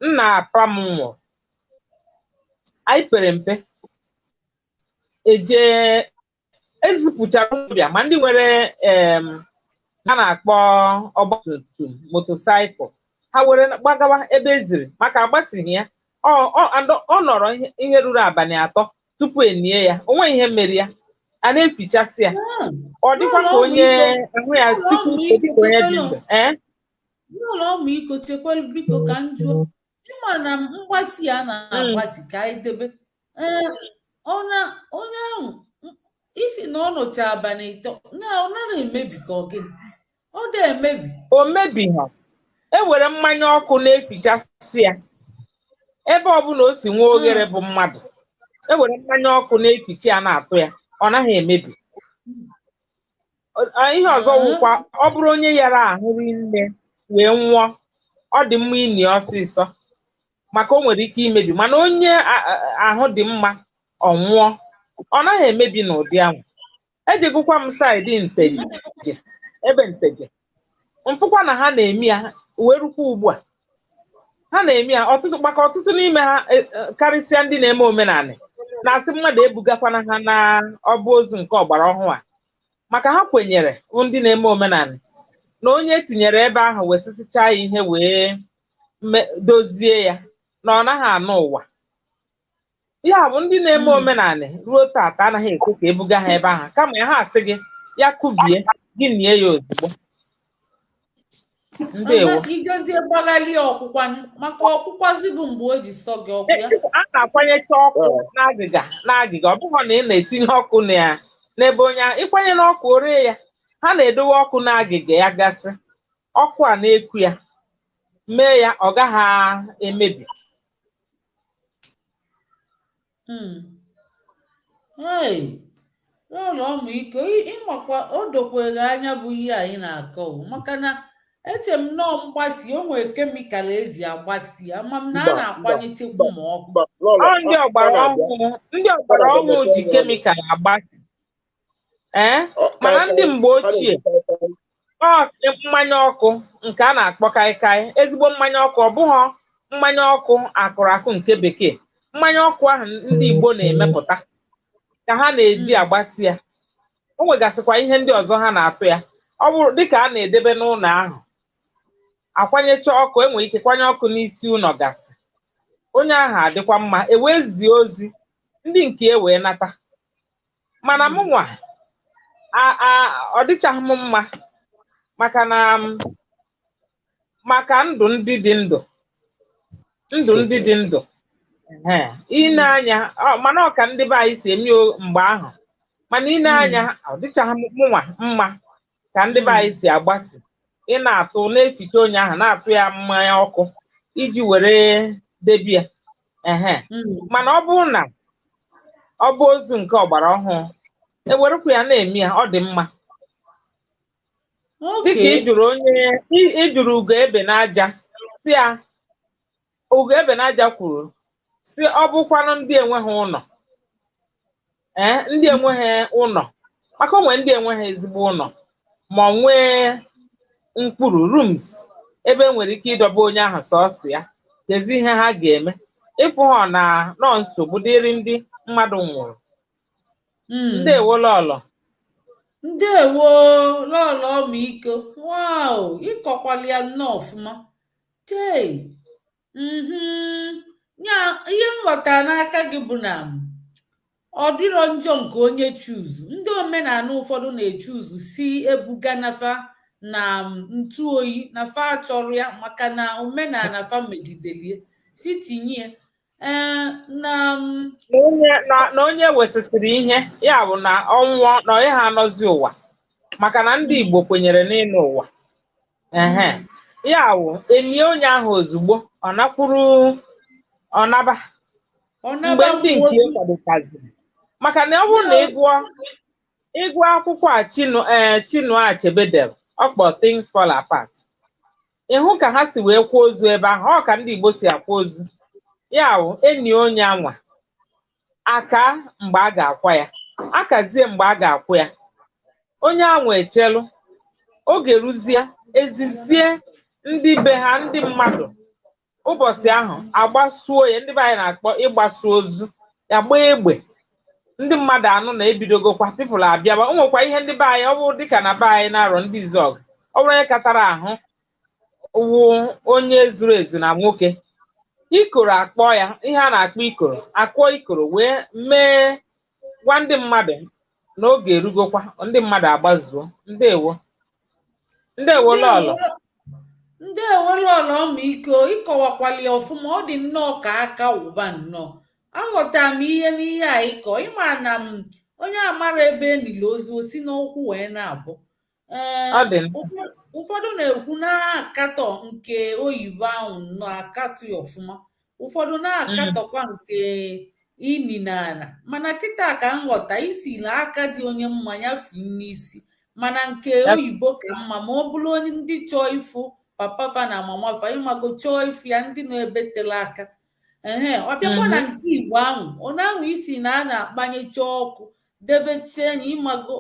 nna apa m nwụrụ, anyị pere mpe, eje ezipụchara ụmụbịa ma ndị nwere ha na-akpọ ọgbatumtum motosaịkụl, ha were gbagawa ebe eziri maka agbasighị ya. Ọ nọrọ ihe ruru abalị 3 tupu enie ya, o nweghị ihe mere ya, a na-efichasị ya. Ọ dịkwa ka onye ahụ ya sikwu dịka onye dị ndụ. N'ụlọ ọmịiko, chekwara biko ka m jụọ, ịma na mgbasi a na-agbasi ka anyị debe onye ahụ isi na ọ nọcha abalị 3 na ọ naghị emebi ka ọ gịnị? Ọ dị emebi. O mebi ha. E were mmanya ọkụ na-efichasị ya ebe ọbụla o si nwee oghere bụ mmadụ. E were mmanya ọkụ na-eficha ya na-atụ ya, ọ naghị emebi. Ihe ọzọ wụkwa, ọ bụrụ onye yara ahụ rinne wee nwụọ, ọ dị mma ini ọsịsọ maka o nwere ike imebi. Mana onye ahụ dị mma ọ nwụọ, ọ naghị emebi n'ụdị ahụ. Ejegokwa m saịdị Nteje, ebe Nteje mfụkwa na ha na-eme ya wee rukwa ugbu a. Ha na-eme ya ọtụtụ, maka ọtụtụ n'ime ha karịsịa ndị na-eme omenala na-asị mmadụ ebugakwana ha na ọba ozu nke ọgbara ọhụụ a, maka ha kwenyere ndị na-eme omenala na onye etinyere ebe ahụ wee sisichaa ya ihe wee dozie ya na ọ naghị anụ ụwa. Ya bụ ndị na-eme omenala ruo taata anaghị ekwe ka ebuga ha ebe ahụ, kama ha asị gị ya kubie gị nie ya ozugbo. Ndewo. Ijezie gbaghalie ọkwụkwanụ, maka ọkwụkwazi bụ mgbe o ji sọ gị ọkwụ ya. A na-akwanyecha ọkụ n'agịga n'agịga. Ọ bụghị na ị na-etinye ọkụ na ya n'ebe onye ahụ ịkwanye n'ọkụ o ree ya. Ha na-edowe ọkụ n'agịga ya gasị, ọkụ a na-eku ya mee ya ọ gaghị emebi. Hey, ụlọ ọmịiko, ịmakwa o dokwere anya bụ ihe anyị na-akọ o, maka na eche m nọọ mgbasi o nwere chemical eji agbasi ya, ama m na a Mba, mba, na-akwanyechekwu ma ọkụ. Mba, lọlọ. Ọ ndị ọ ọgbara na-abịa. ọhụụ, ndị ọgbara Ọ na-abịa, ọhụụ mepee ji ọnụ. chemical agbasi, ee. Mana Kaikai, ndị mgbe a ochie, na-eji kaikai. Ọ mmanya ọkụ nke a na-akpọ kaikai, ezigbo mmanya ọkụ, ọ bụghọ mmanya ọkụ akụrụ akụ nke bekee, mmanya ọkụ ahụ ndị Igbo na-emepụta ka ha na-eji agbasi ya. O nwegasịkwa ihe ndị ọzọ ha na-atụ ya. Ọ bụrụ dịka a na-edebe n'ụlọ ahụ, akwanyecha ọkụ, enwere ike kwanye ọkụ n'isi ụlọ gasị, onye ahụ adịkwa mma, e wee zie ozi ndị nke e wee nata. Mana mụnwa ọ dịchaghị m mma, maka na maka ndụ ndị dị ndụ, ndụ ndị dị ndụ. Ehe, ine anya mana ọ ka ndị be anyị si eme mgbe ahụ, mana ine anya ọ dịchaghị mụnwa mma ka ndị be anyị si agbasi ị na-atụ na-eficha onye ahụ, na-atụ ya mmanya ọkụ iji were debie. Ehe. Mana ọ bụrụ na ọ bụ ozu nke ọgbara ọhụụ, ewerekwa ya na-eme ya, ọ dị mma. Dịka ị jụrụ onye ị jụrụ Ugo Ebe n'aja, si ya Ugo Ebe n'aja kwuru si ọ bụkwanụ ndị enweghị ụlọ, ee, ndị enweghị ụlọ, maka onwe ndị enweghị ezigbo ụlọ, ma ọ nwee mkpụrụ rooms ebe e nwere ike ịdọba onye ahụ sọọsọ ya, kezi ihe ha ga-eme ịfụ ha na nọ nsogbu dịrị ndị mmadụ nwụrụ. Ndewo, lọlọ. Ndewo, lọlọ ọmịiko. Wow, ịkọkwala ya nnọọ ọfụma. Chei, ya ihe m ghọtara n'aka gị bụ na ọ dịrọ njọ nke onye chuzu. Ndị omenala ụfọdụ na-echuzu si ebuga nafa na ntụ oyi na fa achọrọ ya, maka na omenala fa megidelie si tinye ee na Na onye na onye wesịsịrị ihe ya bụ na ọnwụọ na onye ha anọzi ụwa, maka na ndị Igbo kwenyere n'ịnụ ụwa. Ehe, ya bụ enie onye ahụ ozugbo ọ nakwuru ọ naba ọ mgbe naba ndị mmụọ nke ozi. kwadokaziri, maka na ọ bụrụ na ịgụọ akwụkwọ a Chinua Achebe dere, ọ kpọ Things Fall Apart, ịhụ ka ha si wee kwa ozu ebe ahụ. Ọ ka ndị Igbo si akwa ozu, ya wụ enyi onye anwa aka mgbe a ga-akwa ya, akazie mgbe a ga-akwụ ya, onye anwa echelu oge ruzie, ezizie ndị be ha, ndị mmadụ ụbọchị ahụ agbasuo ya. Ndị be anyị na-akpọ ịgbasu ozu ya gbaa egbe, ndị mmadụ anụ na ebidogokwa, people abịaba. O nwekwa ihe ndị be anyị, ọ bụrụ dịka na be anyị na-arọ ndị Izọg, ọ bụrụ onye katara ahụ wụ onye zuru ezu na nwoke, ikoro akpọ ya, ihe a na-akpọ ikoro, akpọ ikoro wee mee gwa ndị mmadụ na oge erugokwa, ndị mmadụ agbazuo. Ndewo, ndewo, lọlọ. Ndewo, lọlọ ọmịiko. Ịkọwakwali ya ọfụma, ọ dị nnọọ ka aka wụba nnọọ. Aghọtara m ihe n'ihe a ịkọ. Ịma na m onye amara ebe enili ozu osi n'ụkwụ wee na-abụ, ee. Ọ dị. Ụfọdụ na-ekwu na-akatọ nke oyibo ahụ nnọọ, akatọ ya ọfụma. Ụfọdụ na-akatọkwa nke ini n'ala. Mana kịta ka m ghọta isi na aka dị onye mma ya fi n'isi, mana nke oyibo ka mma, ma ọ bụrụ onye ndị chọọ ịfụ papa fa na mama fa, ịmago, chọọ ịfụ ya, ndị nọ ebe tere aka. Ehe, ọ bịakwa na nke Igbo ahụ, ọ na-ahụ isi na a na-akpanyecha ọkụ, debechie enyi, ịmago,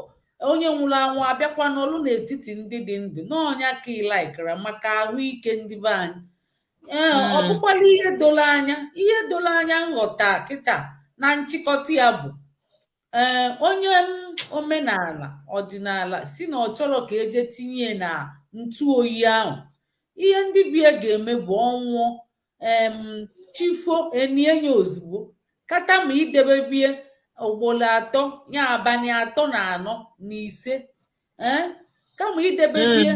onye nwụrụ anwụ abịakwa n'ọlụ n'etiti ndị dị ndụ n'ọnya ka ịlaikara maka ahụike ndị be anyị. Ee, ọ bụkwala ihe doro anya. Ihe doro anya nghọta kịta na nchịkọta ya bụ, ee, onye omenala ọdịnala si na ọ chọrọ ka eje tinye na ntụ oyi ahụ, ihe ndị bie ga-eme bụ ọnwụọ chifo enie ya ozugbo, kata ma idebe bie ugboro 3 ya abalị 3 na 4 na 5, ee, kama idebe bie.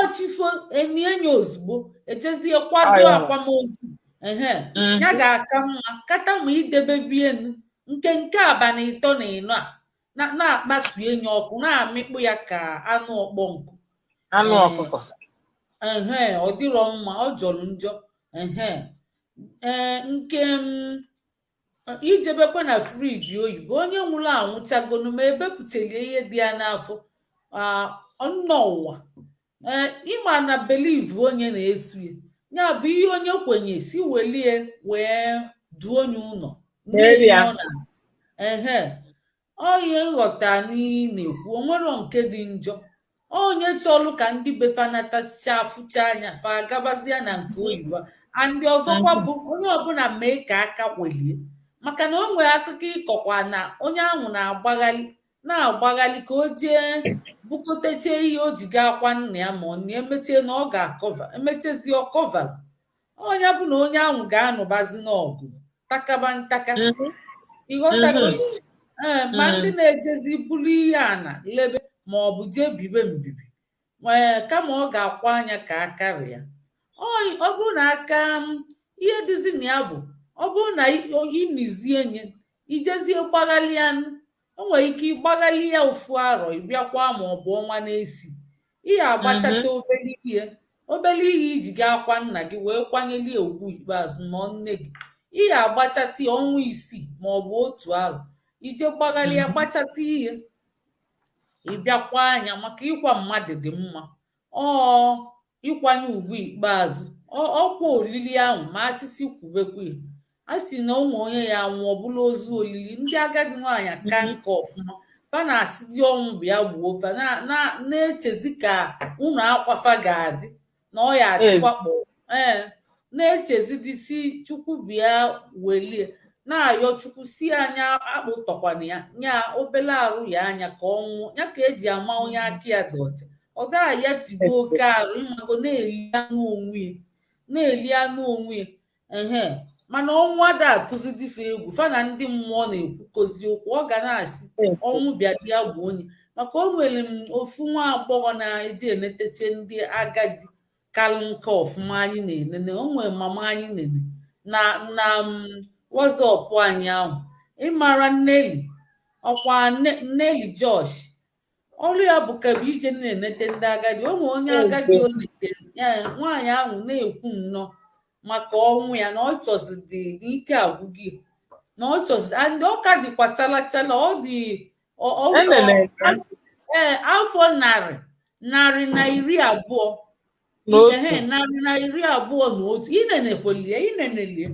Ọchifo enie ya ozugbo, ejezie kwado Ọ ya. akwamozu. Ehe, ya ga-aka mma kata ma idebe bienu nke nke abalị 34 a na-akpasu enyi ọkụ, na-amịkpụ ya ka anụ ọkpọ nkụ. Anụ Ee. ọkụkọ. Ehe, ọ dịrọ mma, ọ jọrọ njọ. Ehe, ee, nke m ijebekwa na fridge oyibo, onye nwụrụ anwụchagonu ma ebepụtalie ihe dị ya n'afọ nọ ụwa. Ee, ịma na believe onye na-esu ya, ya bụ ihe onye kwenye si welie wee duo onye ụlọ Merie ya. n'ihe ọ na. Ehe, ọ ihe nghọta n'ihe ị na-ekwu, onwero nke dị njọ. Onye chọlụ ka ndị befa natachicha afụcha anya fa agabazie na nke oyibo. And ọzọkwa bụ onye ọbụla mee ka aka kwelie, maka na o nwere akụkọ ịkọkwa na onye ahụ na-agbaghalị na-agbaghalị ka o jee bukọtechie ihe o ji gaa akwa nna ya, ma ọ na emechie na ọ ga-akọva, emechezie ọkọvara onye bụ na onye ahụ ga-anụbazi n'ọgụ takaba ntaka. Ịghọtago? Ee, ma ndị na-ejezi buru ihe ana lebe ma ọ bụ jee bibe mbibi, ee, kama ọ ga-akwa anya ka akarị ya. Ọ bụrụ na aka m ihe dịzi na ya bụ, ọ bụrụ na inizie nye ijezie gbaghalịa, o nwere ike ịgbaghalị ya ofu arọ, ịbịakwa ma ọ bụ ọnwa na-esi ihe agbachata obere ihe, obere ihe iji gaa akwa nna gị wee kwanyelie ugwu ikpeazụ ma ọ nne gị. Ihe agbachata ya ọnwa 6 ma ọ bụ otu arọ, ije gbaghalịa gbachata ihe, ịbịakwa anya, maka ịkwa mmadụ dị mma, ọ ịkwanye ugwu ikpeazụ, ọkwa olili ahụ. Ma asịsị kwubekwa ya, a sị na ụmụ onye ya nwụọ bụrụ ozu olili, ndị agadi nwaanyị ka nka ọfụma fa na-asị di ọnwụ bịa gbuo fa na-echezi ka ụlọ akwa fa ga-adị na ọ ya adịkwa kpọ. Ee, na-echezi dị si Chukwu bịa welie, na-ayọ Chukwu si anya akpụtọkwana ya nya obele arụ ya anya ka ọ nwụọ ya, ka eji ama onye aka ya dị ọcha. Ọ gaghị ya tigbuo oke arụ, ịmago, na-eli anụ onwe ya, na-eli anụ onwe ya. Ehe, mana ọnwụ ada atụzi dịfe egwu fa na ndị mmụọ na-ekwukozi okwu, ọ ga na-asị ọnwụ bịa dị ya gbuo onye, maka o nwere m ofu nwa agbọghọ na-eji eneteche ndị agadi kalụ nke ọfụma anyị na-enene. O nwere mama anyị nene na WhatsApp anyị ahụ, ịmara Nneli, ọkwa Nneli Josh, ọrụ ya bụ ka bụ ije na-enete ndị agadi. O nwere onye agadi o netere ya, nwaanyị ahụ na-ekwu nnọọ maka ọnwụ ya na ọ chọzidi n'ike agwụgị na ọ chọzi, and ọ ka dịkwa chala chala, ọ dị Enene ya. Ee, afọ 121 Na otu. Ehe, 121. Inenekwelie, inenelie,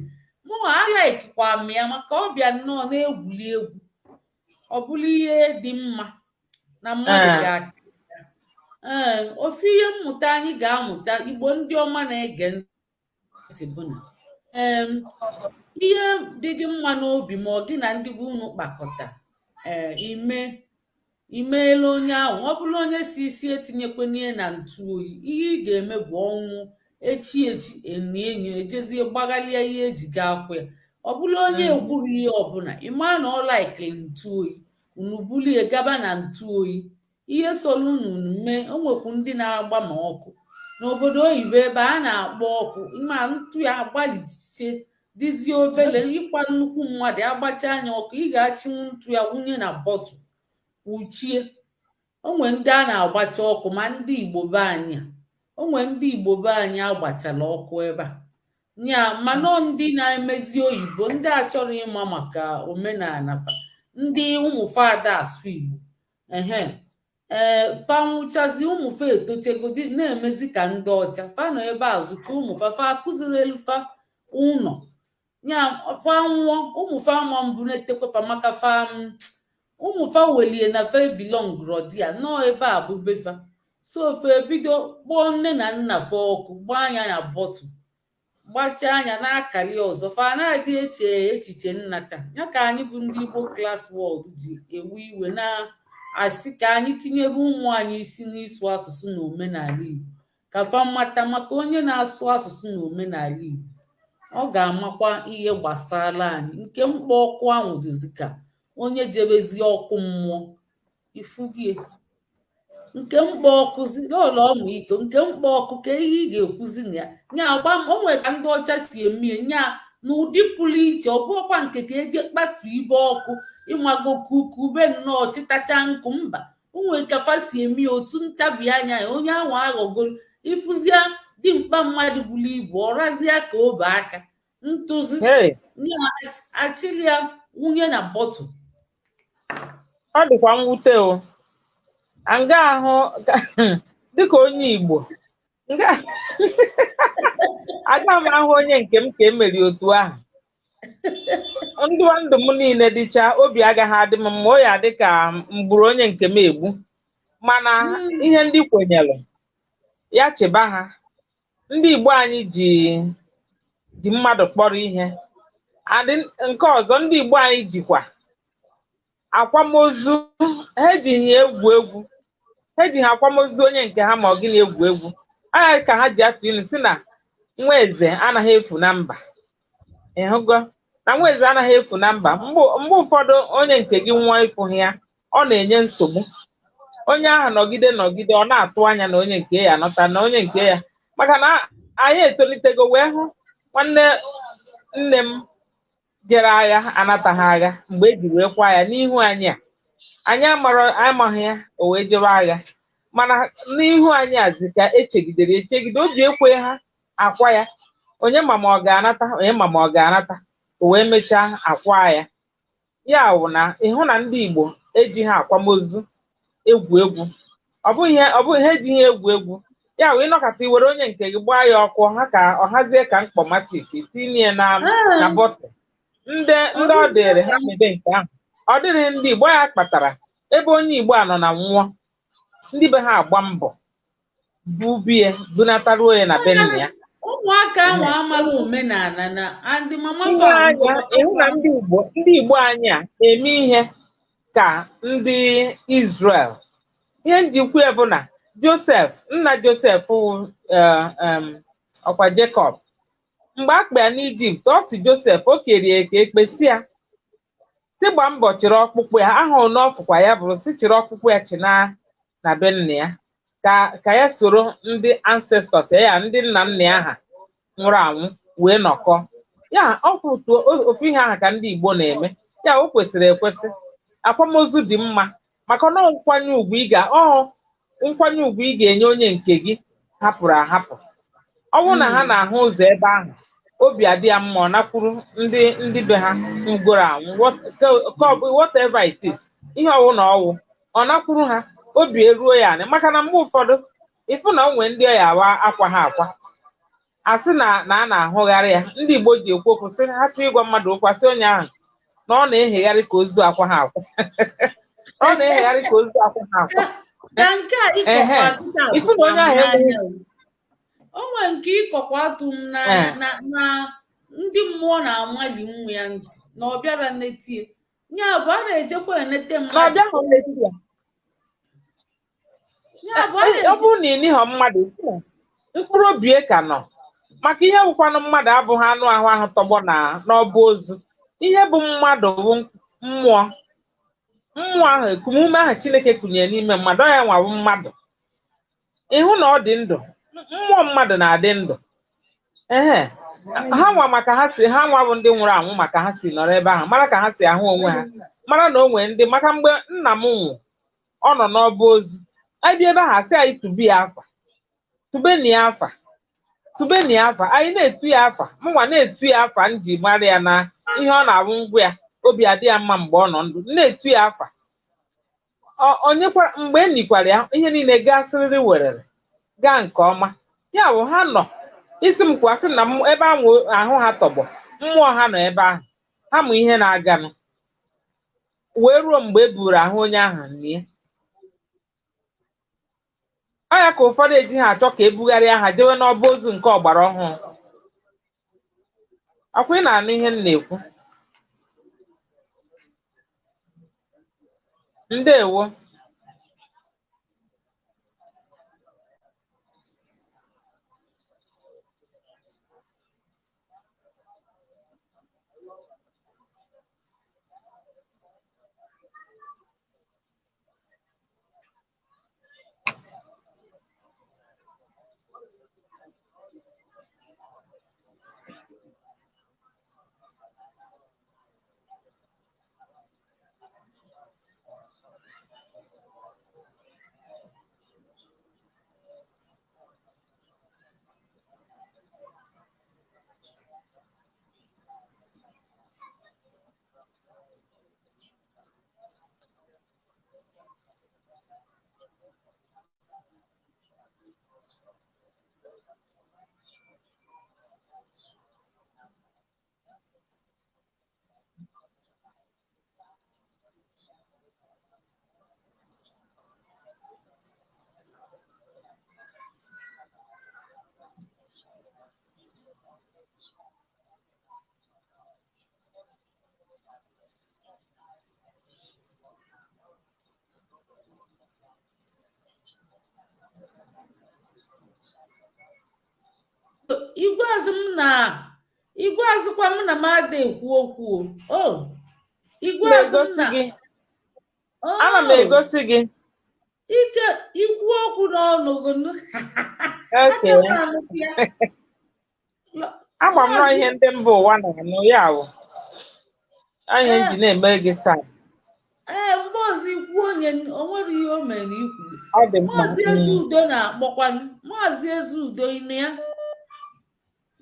mụnwa alaikikwa m ya maka ọ bịa nnọọ na-egwuli egwu. Ọ bụrụ ihe dị mma na mmadụ ga-aka. Ee, ofu ihe mmụta anyị ga-amụta, Igbo ndị ọma na-ege ntị, bụ na ihe dị gị mma n'obi ma ọ gị na ndị be unu kpakọta, ee, ime imeela onye ahụ. Ọ bụrụ onye si isi etinyekwana ihe na ntụ oyi, ihe ị ga-eme bụ ọnwụ echi echi enie enyi ejezie gbaghalịa ihe eji gaa akwa ya. Ọ bụrụ onye ekwuru ihe ọbụla, ị maa na ọ laikiri ntụ oyi, unu bulie gaba na ntụ oyi, ihe soro unu unu mee. O nwekwu ndị na-agba ma ọkụ n'obodo oyibo ebe a na-akpọ ọkụ, ma ntụ ya agbalịchiche dịzie obele. Ịkwa nnukwu mmadụ agbacha anya ọkụ, ị ga-achịnwu ntụ ya wunye na bottle kwuchie. Onwe ndị a na-agbacha ọkụ, ma ndị Igbo be anyị a, onwe ndị Igbo be anyị agbachala ọkụ ebe a nya, mana ndị na-emezi oyibo, ndị a chọrọ ịma maka omenala fa, ndị ụmụ fada asụ Igbo. Ehe, ee, fa nwụchazi, ụmụ fa etochegodi na-emezi ka ndị ọcha. Fa nọ ebe a zụcha ụmụ fa, fa akụziri elu fa ụnọ nya. Fa nwụọ, ụmụ fa ama mbụ na-etekwepa maka fa ụmụ fa welie na fa belong rodia nọọ ebe a bụ befa. So fa ebido kpọọ nne na nna fa ọkụ, gbaa anya na bottle, gbachaa anya n'akali ọzọ. Fa na-adị eche echiche nnata ya. Ka anyị bụ ndị Igbo Class World ji ewe iwe na-asị ka anyị tinyebe ụmụ anyị isi n'ịsụ asụsụ na omenala Igbo, ka fa mata, maka onye na-asụ asụsụ na omenala Igbo, ọ ga-amakwa ihe gbasara anyị. Nke mkpọ ọkụ ahụ dịzi ka onye jebezi ọkụ mmụọ ifugie. Nke mkpọ ọkụzi lọlọ ọmịiko, nke mkpọ ọkụ ka ihe ị ga-ekwuzi na ya nya agba. O nwere ka ndị ọcha si emie nya n'ụdị pụrụ iche. Ọ bụrụkwa nke ka eje kpasu ibe ọkụ, ịmago, kube nnọọ chịtacha nkụ. Mba, o nwere ka fa si eme otu ntabi anya ya. Onye ahụ aghọgoro ịfụzia dimkpa mmadụ buru ibu, ọ razie ka obe aka ntụzi. Hey, nya achịlị ya wunye na bottle. Ọ dịkwa mwute o. Nga ahụ dịka onye Igbo, nga aga m ahụ onye nke m ka emeri otu ahụ. Ndụ ndụ m niile dịcha, obi agaghị adị m mma. O ya dị ka m gburu onye nke m egbu. Mana ihe ndị kwenyere ya cheba ha. Ndị Igbo anyị ji mmadụ kpọrọ ihe. Adị nke ọzọ, ndị Igbo anyị jikwa akwamozu ha, ejighị ya egwu egwu. Ha ejighị akwamozu onye nke ha ma ọ gịnị egwu egwu anya ka ha ji atụ ilu si na nwa eze anaghị efu na mba. Ịhụgo na nwa eze anaghị efu na mba. Mgbe ụfọdụ onye nke gị nwụọ, ịfụghị ya, ọ na-enye nsogbu. Onye ahụ nọgide nọgide, ọ na-atụ anya na onye nke ya anọta, na onye nke ya, maka na anyị etolitego wee hụ nwanne nne m jere agha anataghị agha. Mgbe e ji wee kwa ya n'ihu anyị a, anyị amara amaghị ya, o wee jewe agha. Mana n'ihu anyị azi ka echegidere echegide, obi ekwe ha akwa ya, onye ma ma ọ ga-anata, onye ma ma ọ ga-anata. O wee mechaa akwa ya. Ya wụ na ịhụ na ndị Igbo ejighị akwamozu egwu egwu. Ọ bụghị ihe, ọ bụghị ha ejighị egwu egwu. Ya wụ ịnọkọta iwere onye nke gị gbaa ya ọkụ, ha ka ọ hazie ka mkpọ matches, tinye na bottle. Ndị ọ dịrị ha mebe nke ahụ, ọ dịrị ndị Igbo. Ya kpatara ebe onye Igbo a nọ na nwụọ, ndị be ha agba mbọ bubie bunataruo ya na be nna ya. Ụmụaka ahụ amala omenala na andị mama. Ihe fa anya ịhụ na ndị Igbo anyị a na-eme ihe ka ndị Israel. Ihe njikwa ya bụ na Joseph, nna Joseph wụ, ọkwa Jacob, mgbe a kpa ya n'Ijipt, ọ si Joseph o kerie ka ekpesi ya si gbaa mbọ chịrị ọkpụkpụ ya ahụ n'ọfụkwa ya bụrụ si chịrị ọkpụkpụ ya chịna na be nna ya, ka ya soro ndị ancestors ya, ndị nna nna ya ha nwụrụ anwụ wee nọkọ. Ya ọkwụ ofu ihe ahụ ka ndị Igbo na-eme. Ya o kwesịrị ekwesị, akwamozu dị mma, maka na ọ nkwanye ugwu ị ga ọ nkwanye ugwu ị ga-enye onye nke gị hapụrụ ahapụ. Ọ bụrụ na ha na-ahụ ụzọ ebe ahụ, obi adị ya mma, ọ nakwuru ndị be ha nwụgoro anwụ. Whatever it is, ihe ọwụ na ọwụ, ọ nakwuru ha, obi eruo ya anị. Maka na mgbe ụfọdụ ịfụ na o nwee ndị ọya awa akwa ha akwa, asị na a na-ahụgharị ya. Ndị Igbo ji ekwu okwu sị ha chọọ ịgwa mmadụ okwu, asị onye ahụ na ọ na-ehegharị ka ozu akwa ha akwa, ọ na-ehegharị ka ozu akwa ha akwa. Ka nke a Ehe. ịkọkwa kịta Ịfụ na tụkwa onye m ahụ enweghị n'anya o. O nwere nke ịkọkwa atụ m n'anya na ndị mmụọ na-amali nwa ya ntị na ọ bịara netie ya. Bụ a na-ejekwa enete Na ọ mmadụ. bịahụ nleti ya. Ya bụ a Ọ na-eje bụrụ na ị nịghọ mmadụ, mkpụrụ obi ka nọ, maka ihe bụkwanụ mmadụ abụghị anụ ahụ ahụ tọgbọ na n'ọba ozu. Ihe bụ mmadụ bụ mmụọ, mmụọ ahụ, ekumume ahụ Chineke kụnyere n'ime mmadụ, ọ ya nwawu mmadụ. Ịhụ na ọ dị ndụ, mmụọ mmadụ na-adị ndụ. Ehe, ha nwa maka ha si ha nwa bụ ndị nwụrụ anwụ, maka ha si nọrọ ebe ahụ mara ka ha si ahụ onwe ha, mara na o nwee ndị. Maka mgbe nna m nwụ, ọ nọ n'ọba ozu, anyị bịa ebe ahụ, asị anyị tube ya afa, tubeni ya afa, tubeni ya afa. Anyị na-etu ya afa, mụnwa na-etu ya afa m ji mara ya na ihe ọ na-awụ ngwa ya, obi adị ya mma mgbe ọ nọ ndụ na-etu ya afa. Onyekwara mgbe e nikwara ya, ihe niile gaa sịrịrị werere gaa nke ọma. Ya bụ ha nọ isi m kwasị na ebe ahụ ahụ ha tọgbọ, mmụọ ha nọ ebe ahụ, ha mụ ihe na-aganụ wee ruo mgbe e buru ahụ onye ahụ nie. Ọ ya ka ụfọdụ eji ha achọ ka ebugharịa ha jewe n'ọba ozu nke ọgbara ọhụrụ. Ọkwa ị na-anụ ihe m na-ekwu? Ndewo. Igweazụ m na igweazụkwa m na m ada ekwu okwu o. O igweazụ m Na-egosi na gị. Ana m oh egosi gị. Ike ikwu okwu n'ọnụ gị nụ. Aka Okay. m anụkwu ya. Ama m nọọ Maazị ihe ndị mba ụwa na-anụ ya wụ. Anya ee ji na-eme gị saa. Ee, mgbe ọzọ ikwu onye o nwere ihe o mere na ikwu. Ọ dị mma. Maazị Ezeudo na-akpọkwanụ. Maazị Ezeudo, ịnụ ya?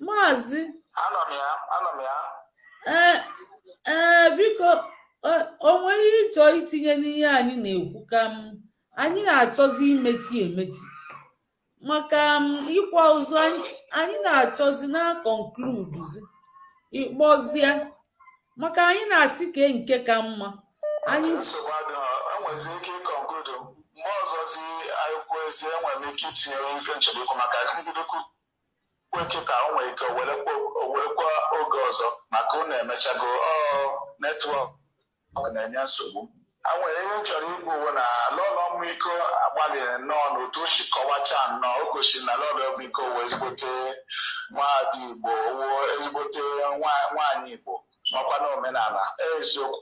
Maazị Anọ m ya, anọ m ya. Ee, biko, o nwere ihe ịchọ itinye n'ihe anyị na-ekwu ka m anyị na-achọzi imechi emechi maka m ịkwa ozu anyị na-achọzi na conclude ịkpọzie maka anyị na-asị ke nke ka mma anyị. Nsogbu adịghị, enwezi ike ị conclude mgbe ọzọzi anyị kwuo ezi. Enwere m ike itinyere ife nchọrọ ikwu maka mbido kwe kịta, o nwere ike o werekwa oge ọzọ maka unu emechago. Ọ network na-enye nsogbu. A nwere ihe m chọrọ ikwu bụ na Lọlọ Ọmụiko agbalịrị nnọọ n'otu o si kọwachaa nnọọ. O gosiri na Lọlọ Ọmụiko wee ezigbote nwaada Igbo, wuo ezigbote nwaanyị Igbo, makwa na omenala eziokwu.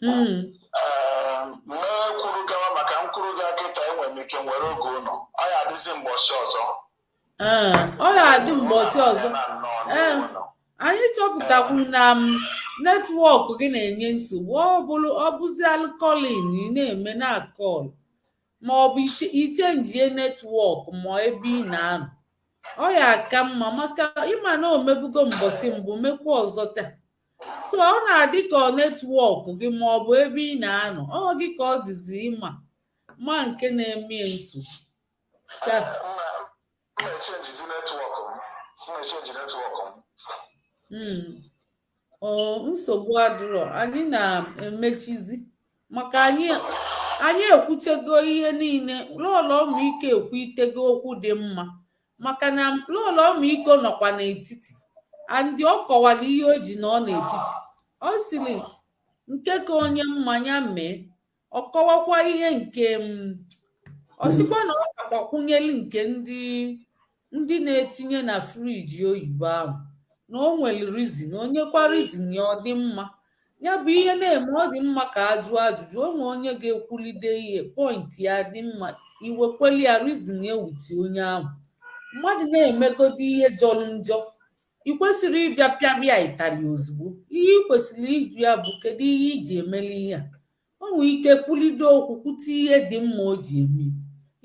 Ee, mee kwuru gawa maka mkwuru ga kịta, enwere m ike nwere oge ụnụ ọ ya adịzi mgbọsị ọzọ. Ee, ọ ga-adị mgbọsị ọzọ. Na nnọọ Ee. ndewo nọ. Anyị chọpụtakwuru na m network gị na-enye nsogbu. Ọ bụrụ ọ bụzialụ calling ị na-eme na call ma ọ bụ ichenjie network ma ebe ị na-anọ, ọ ya aka mma maka ịma na o mebugo mbọsị mbụ, mekwa ọzọ taa. So ọ na-adị ka ọ network gị ma ọ bụ ebe ị na-anọ ọ gị ka ọ dịzi ịma ma nke na-eme ya nsogbu taa. M na-echenjizi network m, m na-echenji network m. Ọ nsogbu adịrọ, anyị na-emechizi maka anyị ekwuchego ihe niile. Lọlọ Ọmịiko ekwutego okwu dị mma maka na Lọlọ Ọmịiko nọkwa n'etiti and ọ kọwara ihe o ji nọ n'etiti. Ọ sịrị nke ka onye mmanya mee, ọ kọwakwa ihe nke m ọ sịkwa na ọ kakwakwunyelu nke ndị na-etinye na fridge oyibo ahụ na o nwere reason, onye kwa reason ya ọ dị mma. Ya bụ ihe na-eme ọ dị mma ka a jụọ ajụjụ. O nwee onye ga-ekwulide ihe point ya dị mma, iwekweli ya reason ya with onye ahụ. Mmadụ na-emegodi ihe jọrọ njọ, ị kwesịrị ịbịa pịabịa ịtarị ozugbo. Ihe ị kwesịrị ịjụ ya bụ kedu ihe iji emeli ihe a. O nwee ike kwulide okwu, kwute ihe dị mma o ji eme.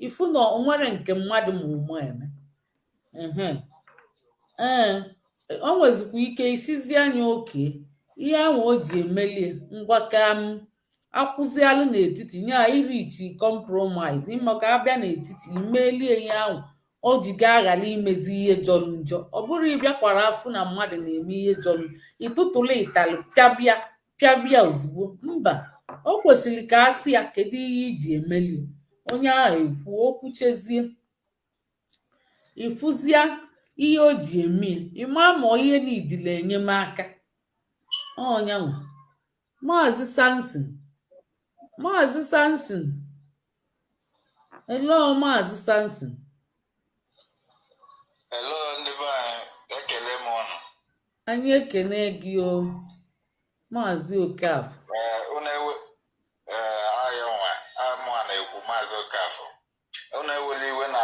Ịfụ na o nwere nke mmadụ ma ụma eme ehe. Ee, o nwezikwa ike isizi anya oke ihe ahụ o ji emelie. Ngwa, ka m akwụzialụ n'etiti nya irichi compromise ịma ka abịa n'etiti imelie ihe ahụ o ji gaa ghara imezi ihe jọrọ njọ. Ọ bụrụ ịbịakwara afụ na mmadụ na-eme ihe jọrọ, ịtụtụrụ ịtalị pịabịa pịabịa ozugbo. Mba, o kwesịrị ka a sị ya kedu ihe iji emelie. Onye ahụ ekwu okwu chezie, ịfụzia ihe o ji eme, ịma ma ihe n'idile enyemaka ọnyanwa. Maazị Samson, Maazị Samson, hello, Maazị Samson. Hello, ndị be anyị, ekele m ụnụ. Anyị ekene gị o, Maazị Okafọ. Ee, unu ewe ee ahịa nwa amụa na-ekwu, Maazị Okafọ. Unu ewela iwe na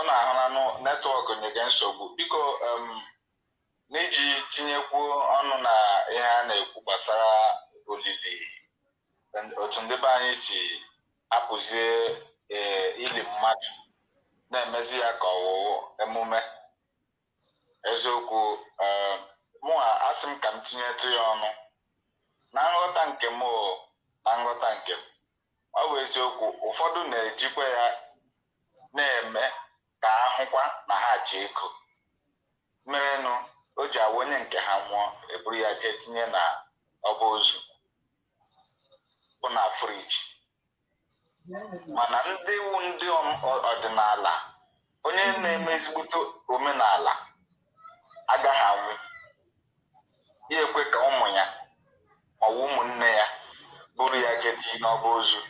unu ahụlanụ network nyege nsogbu. Biko, n'iji tinyekwuo ọnụ na ihe a na-ekwu gbasara olili, otu ndị be anyị si apụzie ee ili mmadụ na-emezi ya ka ọwụwụ emume. Eziokwu, mụa asị m ka m tinyetụ ya ọnụ na nghọta nke m o, na nghọta nke m, ọ bụ eziokwu, ụfọdụ na-ejikwa ya na-eme ka ahụkwa na ha ji ego merenụ o ji awụ onye nke ha nwụọ, eburu ya jee tinye na ọba ozu bụ na fridge. Mana ndị wu ndị ọdịnala, onye na-eme ezigbote omenala agaghị anwụ ya ekwe ka ụmụ ya maọbụ ụmụnne ya buru ya jee tinye n'ọba ozu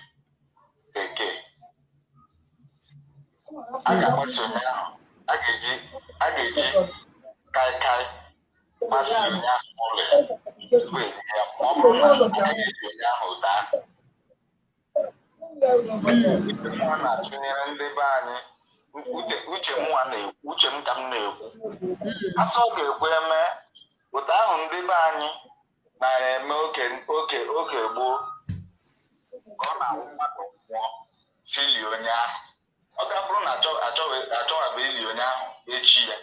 bekee. A ga-agbasi onye ahụ, a ga-eji kaikai gbasi onye ahụ n'ụlọ ya tupu elie ya, ma ọ bụrụ na agaghị eli onye ahụ otu ahụ. Ife mụnwa na-atụnyere ndị be anyị, uche mụnwa na-ekwu, uche m ka m na-ekwu, asọ ọ ga-ekwe eme otu ahụ ndị be anyị na-eme oge gboo, ka ọ na-awụ mmadụ nwụọ, si lie onye ahụ. Ọ ga-abụrụ na achọghị ili onye ahụ echi ya,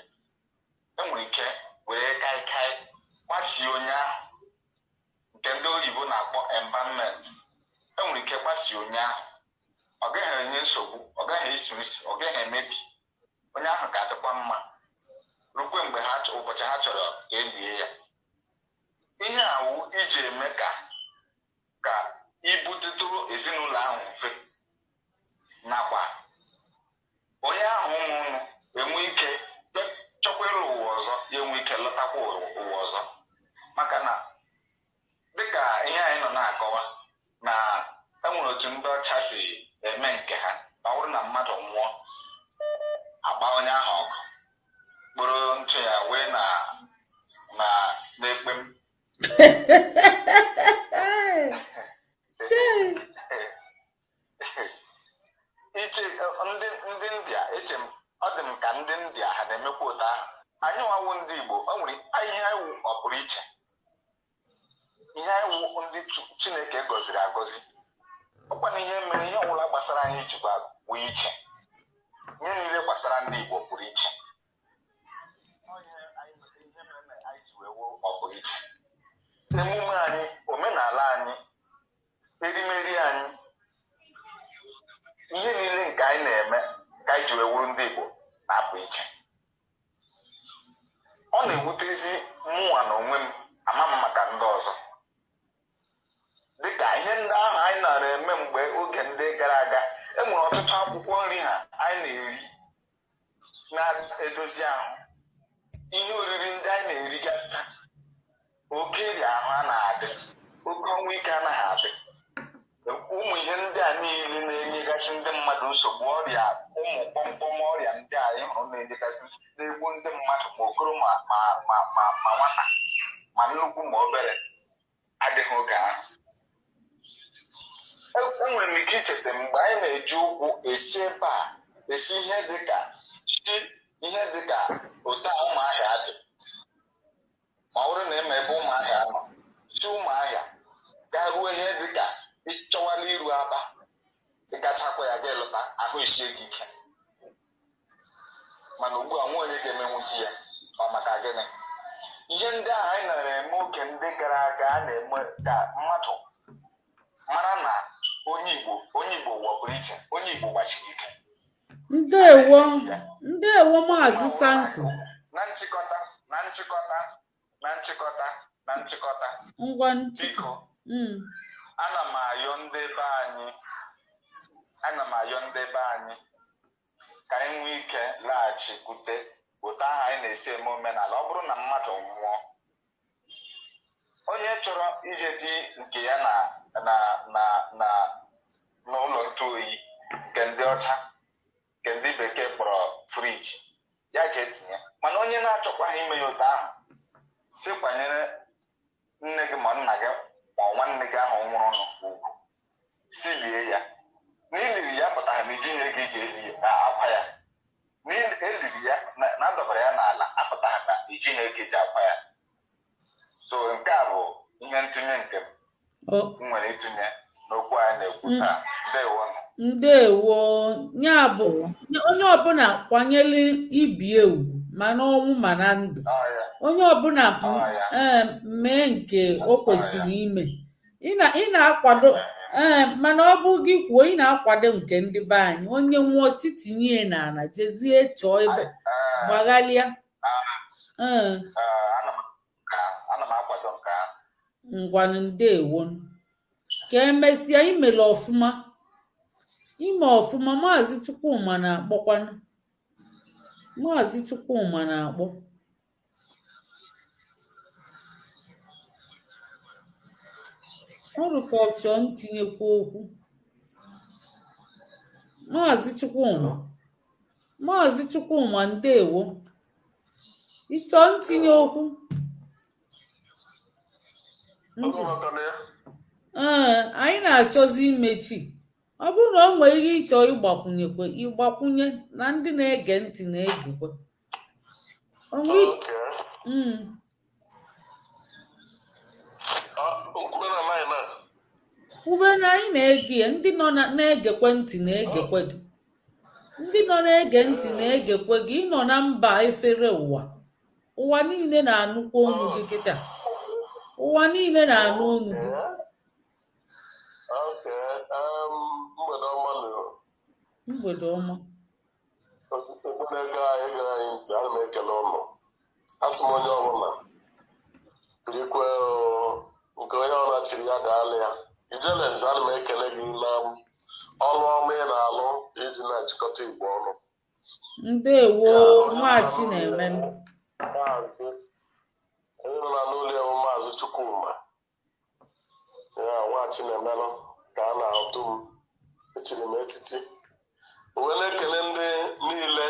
enwere ike were kaikai gbasie onye ahụ, nke ndị oyibo na-akpọ embalmment. Enwere ike gbasie onye ahụ, ọ gaghị enye nsogbu, ọ gaghị esi isi, ọ gaghị emebi. Onye ahụ ga-adịkwa mma rukwe mgbe ha ụbọchị ha chọrọ ka elie ya. Ihe awụ iji eme ka ibutetụrụ ezinụlọ ahụ mfe, nakwa onye ahụ nwụrụ enwe ike chọkwa ịlụ ụwa ọzọ, ya enwe ike lọtakwa ụwa ọzọ. Maka na dịka ihe anyị nọ na-akọwa na enwere otu ndị ọcha si eme nke ha, ma ọ bụrụ na mmadụ nwụọ, agba onye ahụ ọkụ, kpụrụ ntụ ya wee na na-ekpe m. Chee. Iche ndị India, eche m, ọ dị m ka ndị India ha na-emekwa otu ahụ. Anyị nwawo ndị Igbo, o nwere ihe anyị wụ, ọ pụrụ iche. Ihe anyị wụ, ndị Chineke gọziri agọzi. Ọkwa na ihe mere ihe ọbụla gbasara anyị jikwa wụ iche. Ihe niile gbasara ndị Igbo pụrụ iche. Ọ ihe mere na anyị ji wee wụ ọ pụrụ iche. Emume anyị, omenala anyị, erimeri anyị, ihe niile nke anyị na-eme ka anyị ji wee wuru ndị Igbo na-apụ iche. Ọ na-ewutezi mụnwa na onwe m, ama m maka ndị ọzọ, dịka ihe ndị ahụ anyị nara eme mgbe oge ndị gara aga. E nwere ọtụtụ akwụkwọ nri ha anyị na-eri na-edozi ahụ, ihe oriri ndị anyị na-erigasịcha, oke iri ahụ anaghị adị, oke ọnwụ ike anaghị adị. Ụmụ ihe ndị a niile na-enyegasị ndị mmadụ nsogbu, ọrịa, ụmụ kpọmkpọm ọrịa ndị a ị hụrụ na-enyegasị, na-egbu ndị mmadụ, ma okoro, ma nwata, ma nnukwu, ma obere, adịghị oge ahụ. Enwere m ike icheta mgbe anyị na-eji ụkwụ esi ebe a, esi ihe dịka si ihe dịka otu a Ụmụahịa dị, ma ọ bụrụ na ịma ebe Ụmụahịa nọ, si Ụmụahịa gaa ruo ihe dịka ịchọwala iru Aba, ịgachakwa ya, ga-elọta, ahụ esie gị ike. Mana ugbu a, nwa onye ga-emenwuzi ya? Ọ maka gịnị? Ihe ndị ahụ anyị nara eme oge ndị gara aga a na-eme ka mmadụ mara na onye Igbo, onye Igbo wọpụrụ iche, onye Igbo gbachiri ike. Ndewo, ndewo, Maazị Samson. Na nchịkọta, na nchịkọta, na nchịkọta, na nchịkọta, Ngwa nchịkọ. biko, ana m ayọ ndị be anyị, ana m ayọ ndị be anyị ka anyị nwee ike laghachikwute otu ahụ anyị na-esi eme omenala. Ọ bụrụ na mmadụ nwụọ, onye chọrọ ije di nke ya na n'ụlọ ntụ oyi nke ndị ọcha, nke ndị bekee kpọrọ fridge, ya jee tinye. Mana onye na-achọkwaghị ime ya otu ahụ, si kwanyere nne gị ma nna gị ma nwanne gị ahụ nwụrụ ugwu, si lie ya. Na iliri ya pụtara na ijinye gị iji eli akwa ya, na eliri ya na adọbara ya n'ala apụtara na ijinye gị ji akwa ya. So nke a bụ ihe ntụnye nke m m nwere ịtụnye n'okwu anyị na-ekwu taa. Ndewonụ. Ndewo. Ya bụ, onye ọbụla kwanyere ibie ugwu, ma n'ọnwụ ma na ndụ. Ọ ya. Onye ọbụla Ọ ya. ee, mee nke o kwesịrị ime. Ị na-akwado, ee, mana ọ bụ gị kwuo ị na-akwado nke ndị be anyị, onye nwụọ, si tinye ya n'ala, jezie chọọ ebe gbaghalịa, ee. Ee, ana m akwado nke ahụ. Ngwanụ, ndewo, ka emesịa. Imere ọfụma, ime ọfụma. Maazị Chukwuma na-akpọkwanụ, Maazị Chukwuma na-akpọ. Ọrụ ka ọ chọọ ntinyekwu okwu. Maazị Chukwuma. Maazị Chukwuma, ndewo. Ị chọọ ntinye okwu? Ee, anyị na-achọzi imechi. Ọ bụrụ na o nwee ihe ịchọ ịgbakwunyekwe, ịgbakwunye na ndị na-ege ntị na-egekwe. Onwe Okay. Ah, okwube na line a. Kwube na anyị na-ege ya, ndị nọ na-egekwe ntị na-egekwe gị. Ndị nọ na-ege ntị na-egekwe gị. Ị nọ na mba efere ụwa. Ụwa niile na-anụkwa olu gị kịta. Ụwa niile na-anụ olu gị. Okay. Mgbede ọma nụ. Mgbede ọma. Okwu na-ege anyị gere anyị ntị, ana m ekele ụnụ. Asị m onye ọbụla birikwe oo, nke onye ọbụla chiri ya daalụ ya. Ijelenze, ana m ekele gị na ọrụ ọma ị na-alụ iji na-achịkọta Igbo ọnụ. Ndewo. Ya, onye Nwa nọ n'ụlọ Chinemere. Maazị, onye nọ n'ụlọ ya bụ Maazị Chukwuma. Ya nwa Chinemelụ ka a na-atụ m, echiri m echichi. Wee na-ekele ndị niile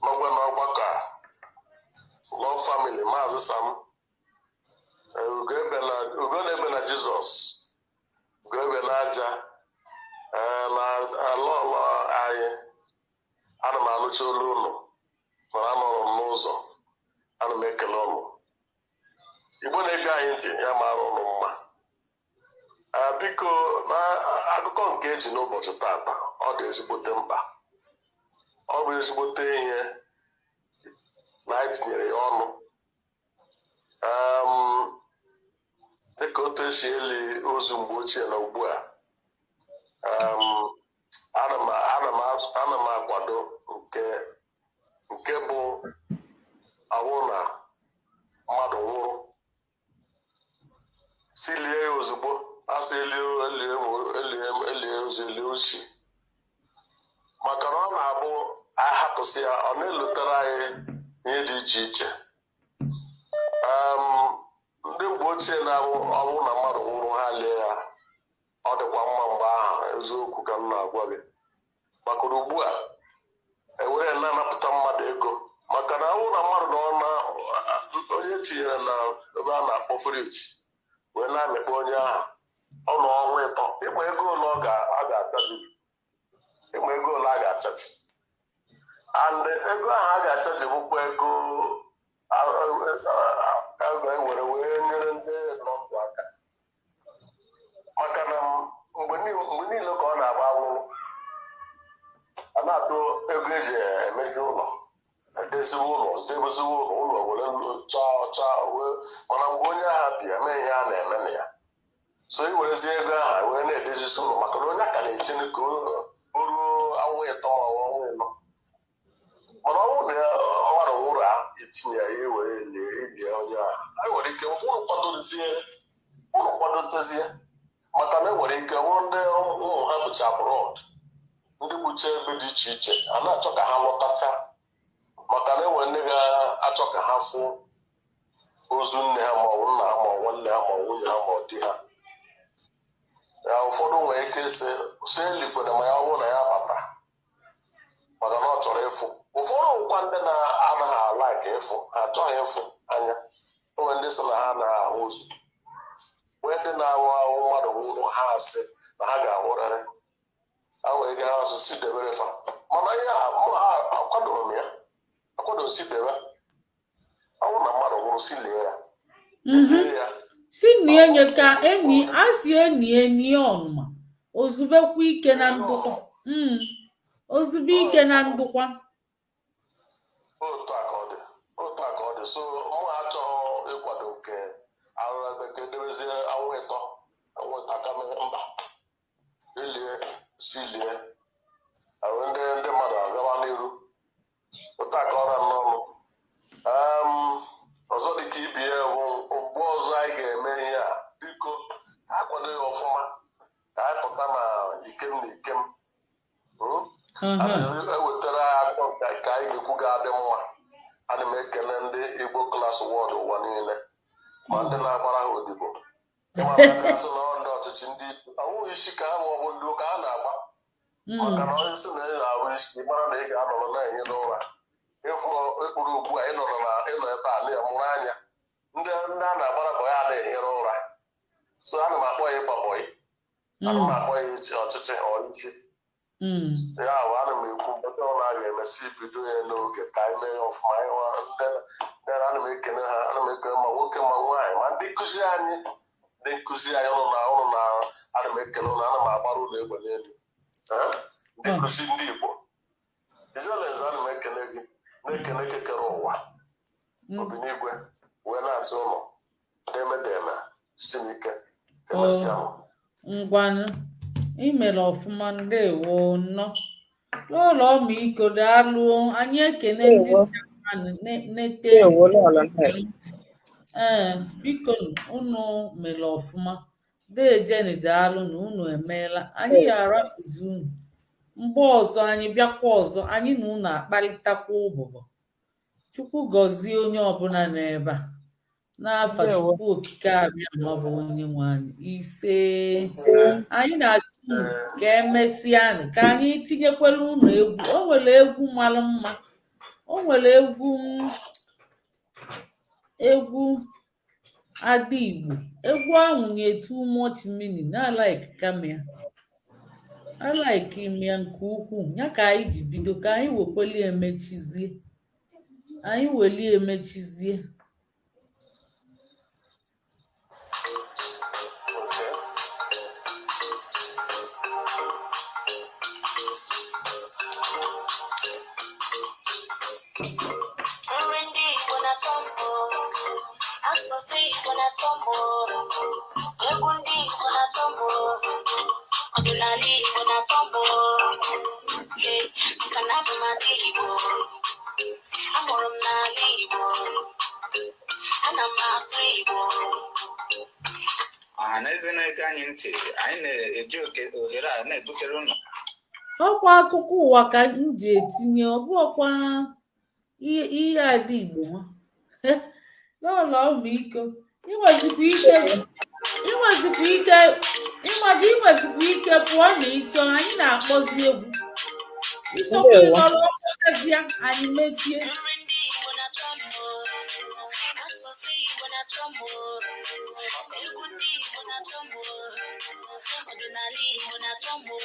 nọkwa n'ọgbakọ a, Love Family, Maazị Sam, Ugo na-ebe na Jizọs, Ugo ebe na aja, na ala ọlọ anyị. Ana m anụcha olu unu, mana anọrọ m n'ụzọ. Ana m ekele unu. Igbo na-ege anyị ntị, ya mara unu mma. Biko, na akụkọ nke eji n'ụbọchị tata, ọ dị ezigbote mkpa. Ọ bụ ezigbote ihe na anyị tinyere ya ọnụ. Dịka otu esi eli ozu mgbe ochie na ugbu a, ana m akwado nke bụ awụ na mmadụ nwụrụ, si lie ya ozugbo. Asị elie elie elie elie ozu, elie ochi, maka na ọ na-abụ ahapụsị ya, ọ na-elotere anyị ihe dị iche iche. Ndị mgbe ochie na-abụ ọbụ na mmadụ nwụrụ, ha lie ya, ọ dịkwa mma mgbe ahụ. Eziokwu ka m na-agwa gị, maka na ugbu a ewere na-anapụta mmadụ ego, maka na ọbụ na mmadụ nọ na onye tinyere na ebe a na-akpọ fridge wee na-amịkpọ onye ahụ, ọ nọ ọnwa 3, ịma ego ole ọ ga-achaji, ịma ego ole a ga-achaji, and ego ahụ a ga-achaji bụkwa ego a ga-ewere wee nyere ndị nọ ndụ aka, maka na mgbe niile ka ọ na-agba anwụrụ, a na-atụ ego eji emezi ụlọ, edeziwe ụlọ, debeziwe ụlọ, ụlọ were chaa ọcha wee. Mana mgbe onye agha bịa mee ihe a na-eme na ya, so i werezie ego ahụ were na-edezisi ụlọ, maka na onye aka na-eche ka o ruo ọnwa 3 ma ọ bụ ọnwa 4. Mana ọ bụrụ na mmadụ nwụrụ, a itinye ya ihe were lie onye ahụ, e nwere ike ụnụ kwadozie, ụnụ kwadotezie, maka na e nwere ike bụrụ ndị ụmụ ha bụcha abroad, ndị bụcha ebe dị iche iche, a na-achọ ka ha lọtacha, maka na enwere ndị ga-achọ ka ha fụ ozu nne ha ma ọ bụ nna ha ma ọ nwanne ha ma ọ nwunye ha ma ọ di ha ya. Ụfọdụ nwere ike ịsị sị elikwere ma ya ọ bụrụ na ya bata, maka na ọ chọrọ ịfụ. Ụfọdụ nkwa ndị na-anaghị alaiki ịfụ, ha achọghị ịfụ anya. Enwere ndị sị na ha anaghị ahụ ozu, nwee ndị na-ahụ ahụ mmadụ nwụrụ, ha asị na ha ga-ahụrịrị. Ha nwere ike ha asụ si debere fa, mana ihe a mụ ha akwadoro m ya, akwado si debe. Ọ bụrụ na mmadụ nwụrụ, si lie ya. Lie ya. Si nie nye ka enyi a si eni eni ọnụma ozubekwa ike na ndụkwa. Ozube ike na ndụkwa. Otu a ka ọ dị, otu a ka ọ dị. So mụ achọghị ịkwado nke arụ ebe ka edebezie anwụ 3, anwụ 3 aka mere mba. Elie si lie ahụ, ndị mmadụ agawa n'iru. Otu a ka ọra n'ọnụ. Ọzọ dị ka ibe ya bụ mgbe ọzọ anyị ga-eme ihe a, biko ka a kwado ya ọfụma, ka anyị pụta na ikem na ikem. Ewetara anyị akọ ka anyị ga-ekwu ga-adị mma. Ana m ekele ndị Igbo Class World ụwa niile, ma ndị na-agbara ha odibo. Ịma na aka sị na ọ ndị ọchịchị, ndị ọwụghị isi ka ha ma ọ bụ ndị ụka ha na-agba. Maka na onye si na ị na-arụ isi, mara na ị ga-anọrọ na-enyere ụra. Ịfụrụ ugbu a, ịnọrọ na ịnọ ebe a na-amụrụ anya, ndị ndị a na-agbara bọyị a na-enyere ụra. So ana m akpọ ya ịgba bọyị, ana m akpọ ya ọchịchị ọchịchị. Ya bụ, ana m ekwu, mgbe ọ na ga-emesi bido ya n'oge ka anyị mee ya ọfụma. Anyị ndị ana m ekene ha, ana m ekene ma nwoke ma nwaanyị ma ndị nkụzi anyị, ndị nkụzi anyị ụnụ na ụnụ na ana m ekele ụnụ, ana m agbara ụlọ egbe n'elu. Ndị nkụzi ndị Igbo Ijelenze, ana m ekele gị, na-ekene kekere ụwa obi n'igwe, wee na-asị ụlọ deme si m ike ka emesịa m. Ngwanụ, imere ọfụma, ndewo, nnọọ n'ụlọ ọmịiko, daalụ. Anyị ekene ndị Ndewo. nete. Ndewo, Lọlọ Nneka. Ee, biko, unu mere ọfụma. Dejeni, daalụ na unu emeela. Anyị ga-arapụzi unu. Mgbe ọzọ anyị bịakwa ọzọ, anyị na unu akparịtakwa ụbụbọ. Chukwu gọzie onye ọbụla n'ebe a n'afa Ndewo. Chukwu Okike abịa ma ọ bụ onye nwe anyị. Ise. Anyị na-asị unu ka emesịanụ, ka anyị tinyekwala unu egwu. O nwere egwu mara mma, o nwere egwu, egwu Ada Igbo. Egwu ahụ nye too much meaning na like kama ya I like ime ya nke ukwuu. Ya ka anyị ji bido, ka anyị wekweli emechizie, anyị welie emechizie. Okay. Nri ndị Igbo na-atọ mbụ, asụsụ Igbo na-atọ mbụ, egwu ndị Igbo na-atọ mbụ, ọdịnala Igbo na-atọ mbụ. Hey, maka na abụ m ada Igbo, amụrụ m n'ala Igbo, ana m asụ Igbo. Ọha na eze na-ege anyị ntị, anyị na-eji oke ohere a na-ebutere ụnụ Ọkwa akụkọ ụwa ka m ji etinye, ọ bụ ọkwa ihe ihe Ada Igbo nwa n'ụlọ ọmịiko. Inwezikwa ike ịmaga, inwezikwa ike pụọ ma ị chọọ. Anyị na-akpọzi egwu, ịchọkwa Ndewo. ịnọrọ ọkpọchazie, anyị mechie. Nri ndị Igbo na-atọ mbụ, asụsụ Igbo na-atọ mbụ, egwu ndị Igbo na-atọ mbụ, ọdịnala Igbo na-atọ mbụ.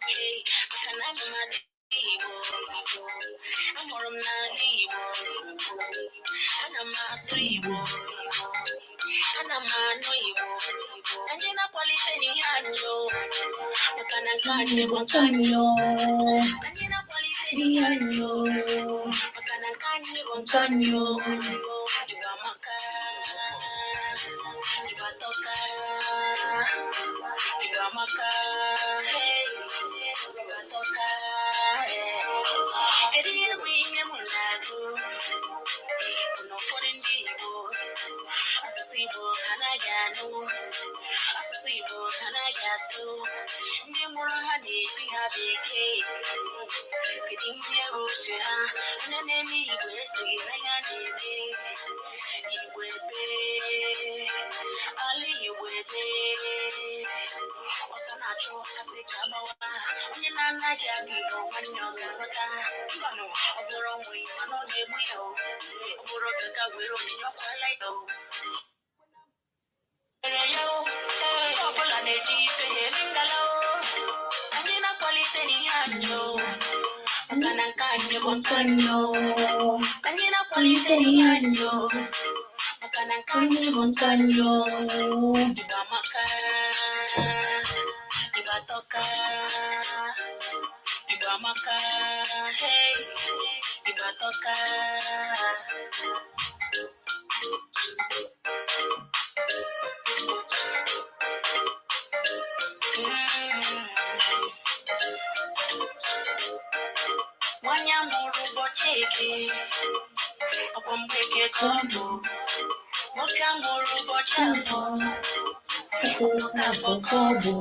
Hey, maka na abụ m ada Igbo, amụrụ m n'ala Igbo, ana m asụ Igbo, ana m anụ Igbo. Anyị na-akwalite n'ihe anyị o, maka na nke anyị bụ nke anyị. Anyị na-akwalite n'ihe anyị o, maka na nke anyị bụ nke anyị o. Igbo amaka, Igbo atọka, Igbo amaka, hey, Igbo atọka, hey. Kedu ihe bụ ihe m na-agụ? Bụ na ụfọdụ ndị Igbo, asụsụ Igbo ha anaghị anụ, asụsụ Igbo ha anaghị asụ. Ndị mụrụ ha na-esi ha Bekee. Kedu ihe bụ uche ha? Onye na-eme Igbo esighị n'anya na-eme Igbo ebe ala Igbo ebe ọsọ na-achụ asị ka agbawa. Onye na-anaghị anụ Igbo, nwanne, ọ ga-aghọta? Mbanụ, ọ bụrụ ọnwụ, mana ọ ga-egbu ya o. Ọ bụrụ kaka were onyinye ọkwala ya o. Mere ya o, ee, ọbụla na-eji ife ya eme ngala o. Anyị na-akwalite n'ihe anyị o, maka na nke anyị bụ nke anyị o. Anyị na-akwalite n'ihe anyị o, maka na nke anyị bụ nke anyị o. Igbo amaka, Igbo atọka, Igbo amaka, hey, Igbo atọka. Nwanyị amụrụ ụbọchị Eke, ọkwa mgbe Eke ka ọ bụ. Nwoke amụrụ ụbọchị Afọ, ọkwa Afọ ka ọ bụ.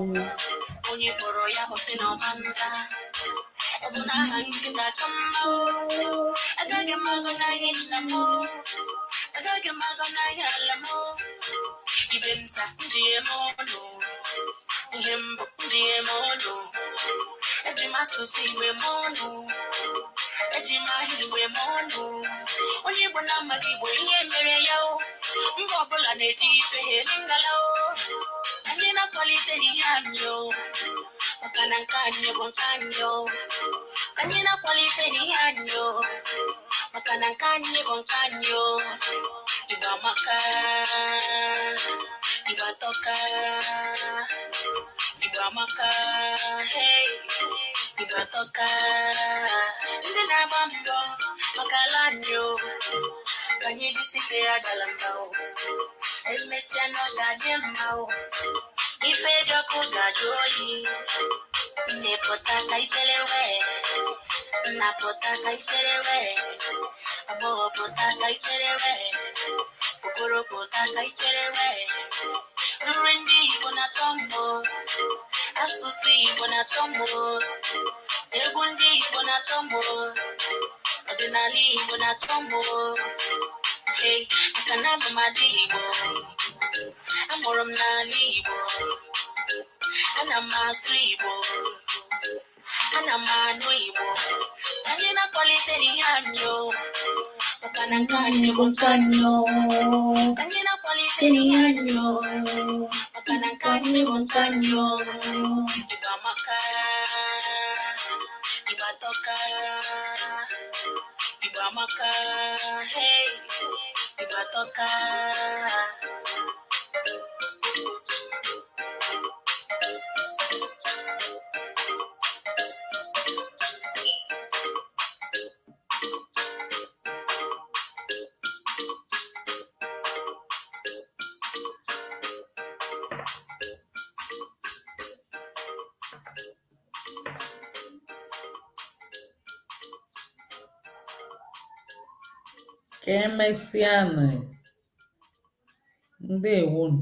Onye kpọrọ ya kwụsị na ọma nza. Ọ bụ na aha nkịta ka mma o. Agaghị m agọ n'ahịa nna m o. Agaghị m agọ n'ahịa ala m o. Ibe m sa ndị eme ọnụ. Ihe mbụ ndị eme ọnụ. Eji m asụsụ Igbo eme ọnụ. Eji m aha Igbo eme ọnụ. Onye Igbo na-amaghị Igbo, ihe mere ya o. Mba ọbụla na-eji ife ha eme ngala o. Anyị na-akwalite n'ihe anyị o. Maka na nke anyị bụ nke anyị o. Ka anyị na-akwalite n'ihe anyị o. Maka na nke anyị bụ nke anyị o. Igbo amaka. Igbo atọka. Igbo amaka. Hey. Igbo atọka. Ndị na-agba mbọ maka ala anyị o. Ka anyị jisike ya dala mba o. Emesịa na ọ ga-adị mma o. Ife dị ọkụ ga-ajụ oyi. Nne, pụta ka itere wee. Nna, pụta ka itere wee. Agbọghọ, pụta ka itere wee. Okoro, pụta ka itere wee. Nri ndị Igbo na-atọ mbọ. Asụsụ Igbo na-atọ mbọ. Egwu ndị Igbo na-atọ mbọ. Ọdịnala Igbo na-atọ mbọ. Hey, maka na abụ m ada Igbo. Amụrụ m n'ala Igbo. Ana m asụ Igbo. Ana m anụ Igbo. Anyị na-akwalite n'ihe anyị o. Maka na nke anyị bụ nke anyị o. Anyị na-akwalite n'ihe anyị o. Maka na nke anyị bụ nke anyị o. Igbo amaka. Igbo atọka. Igbo amaka. Hey. Igbo atọka. Ka emesịanụ. Ndewonu.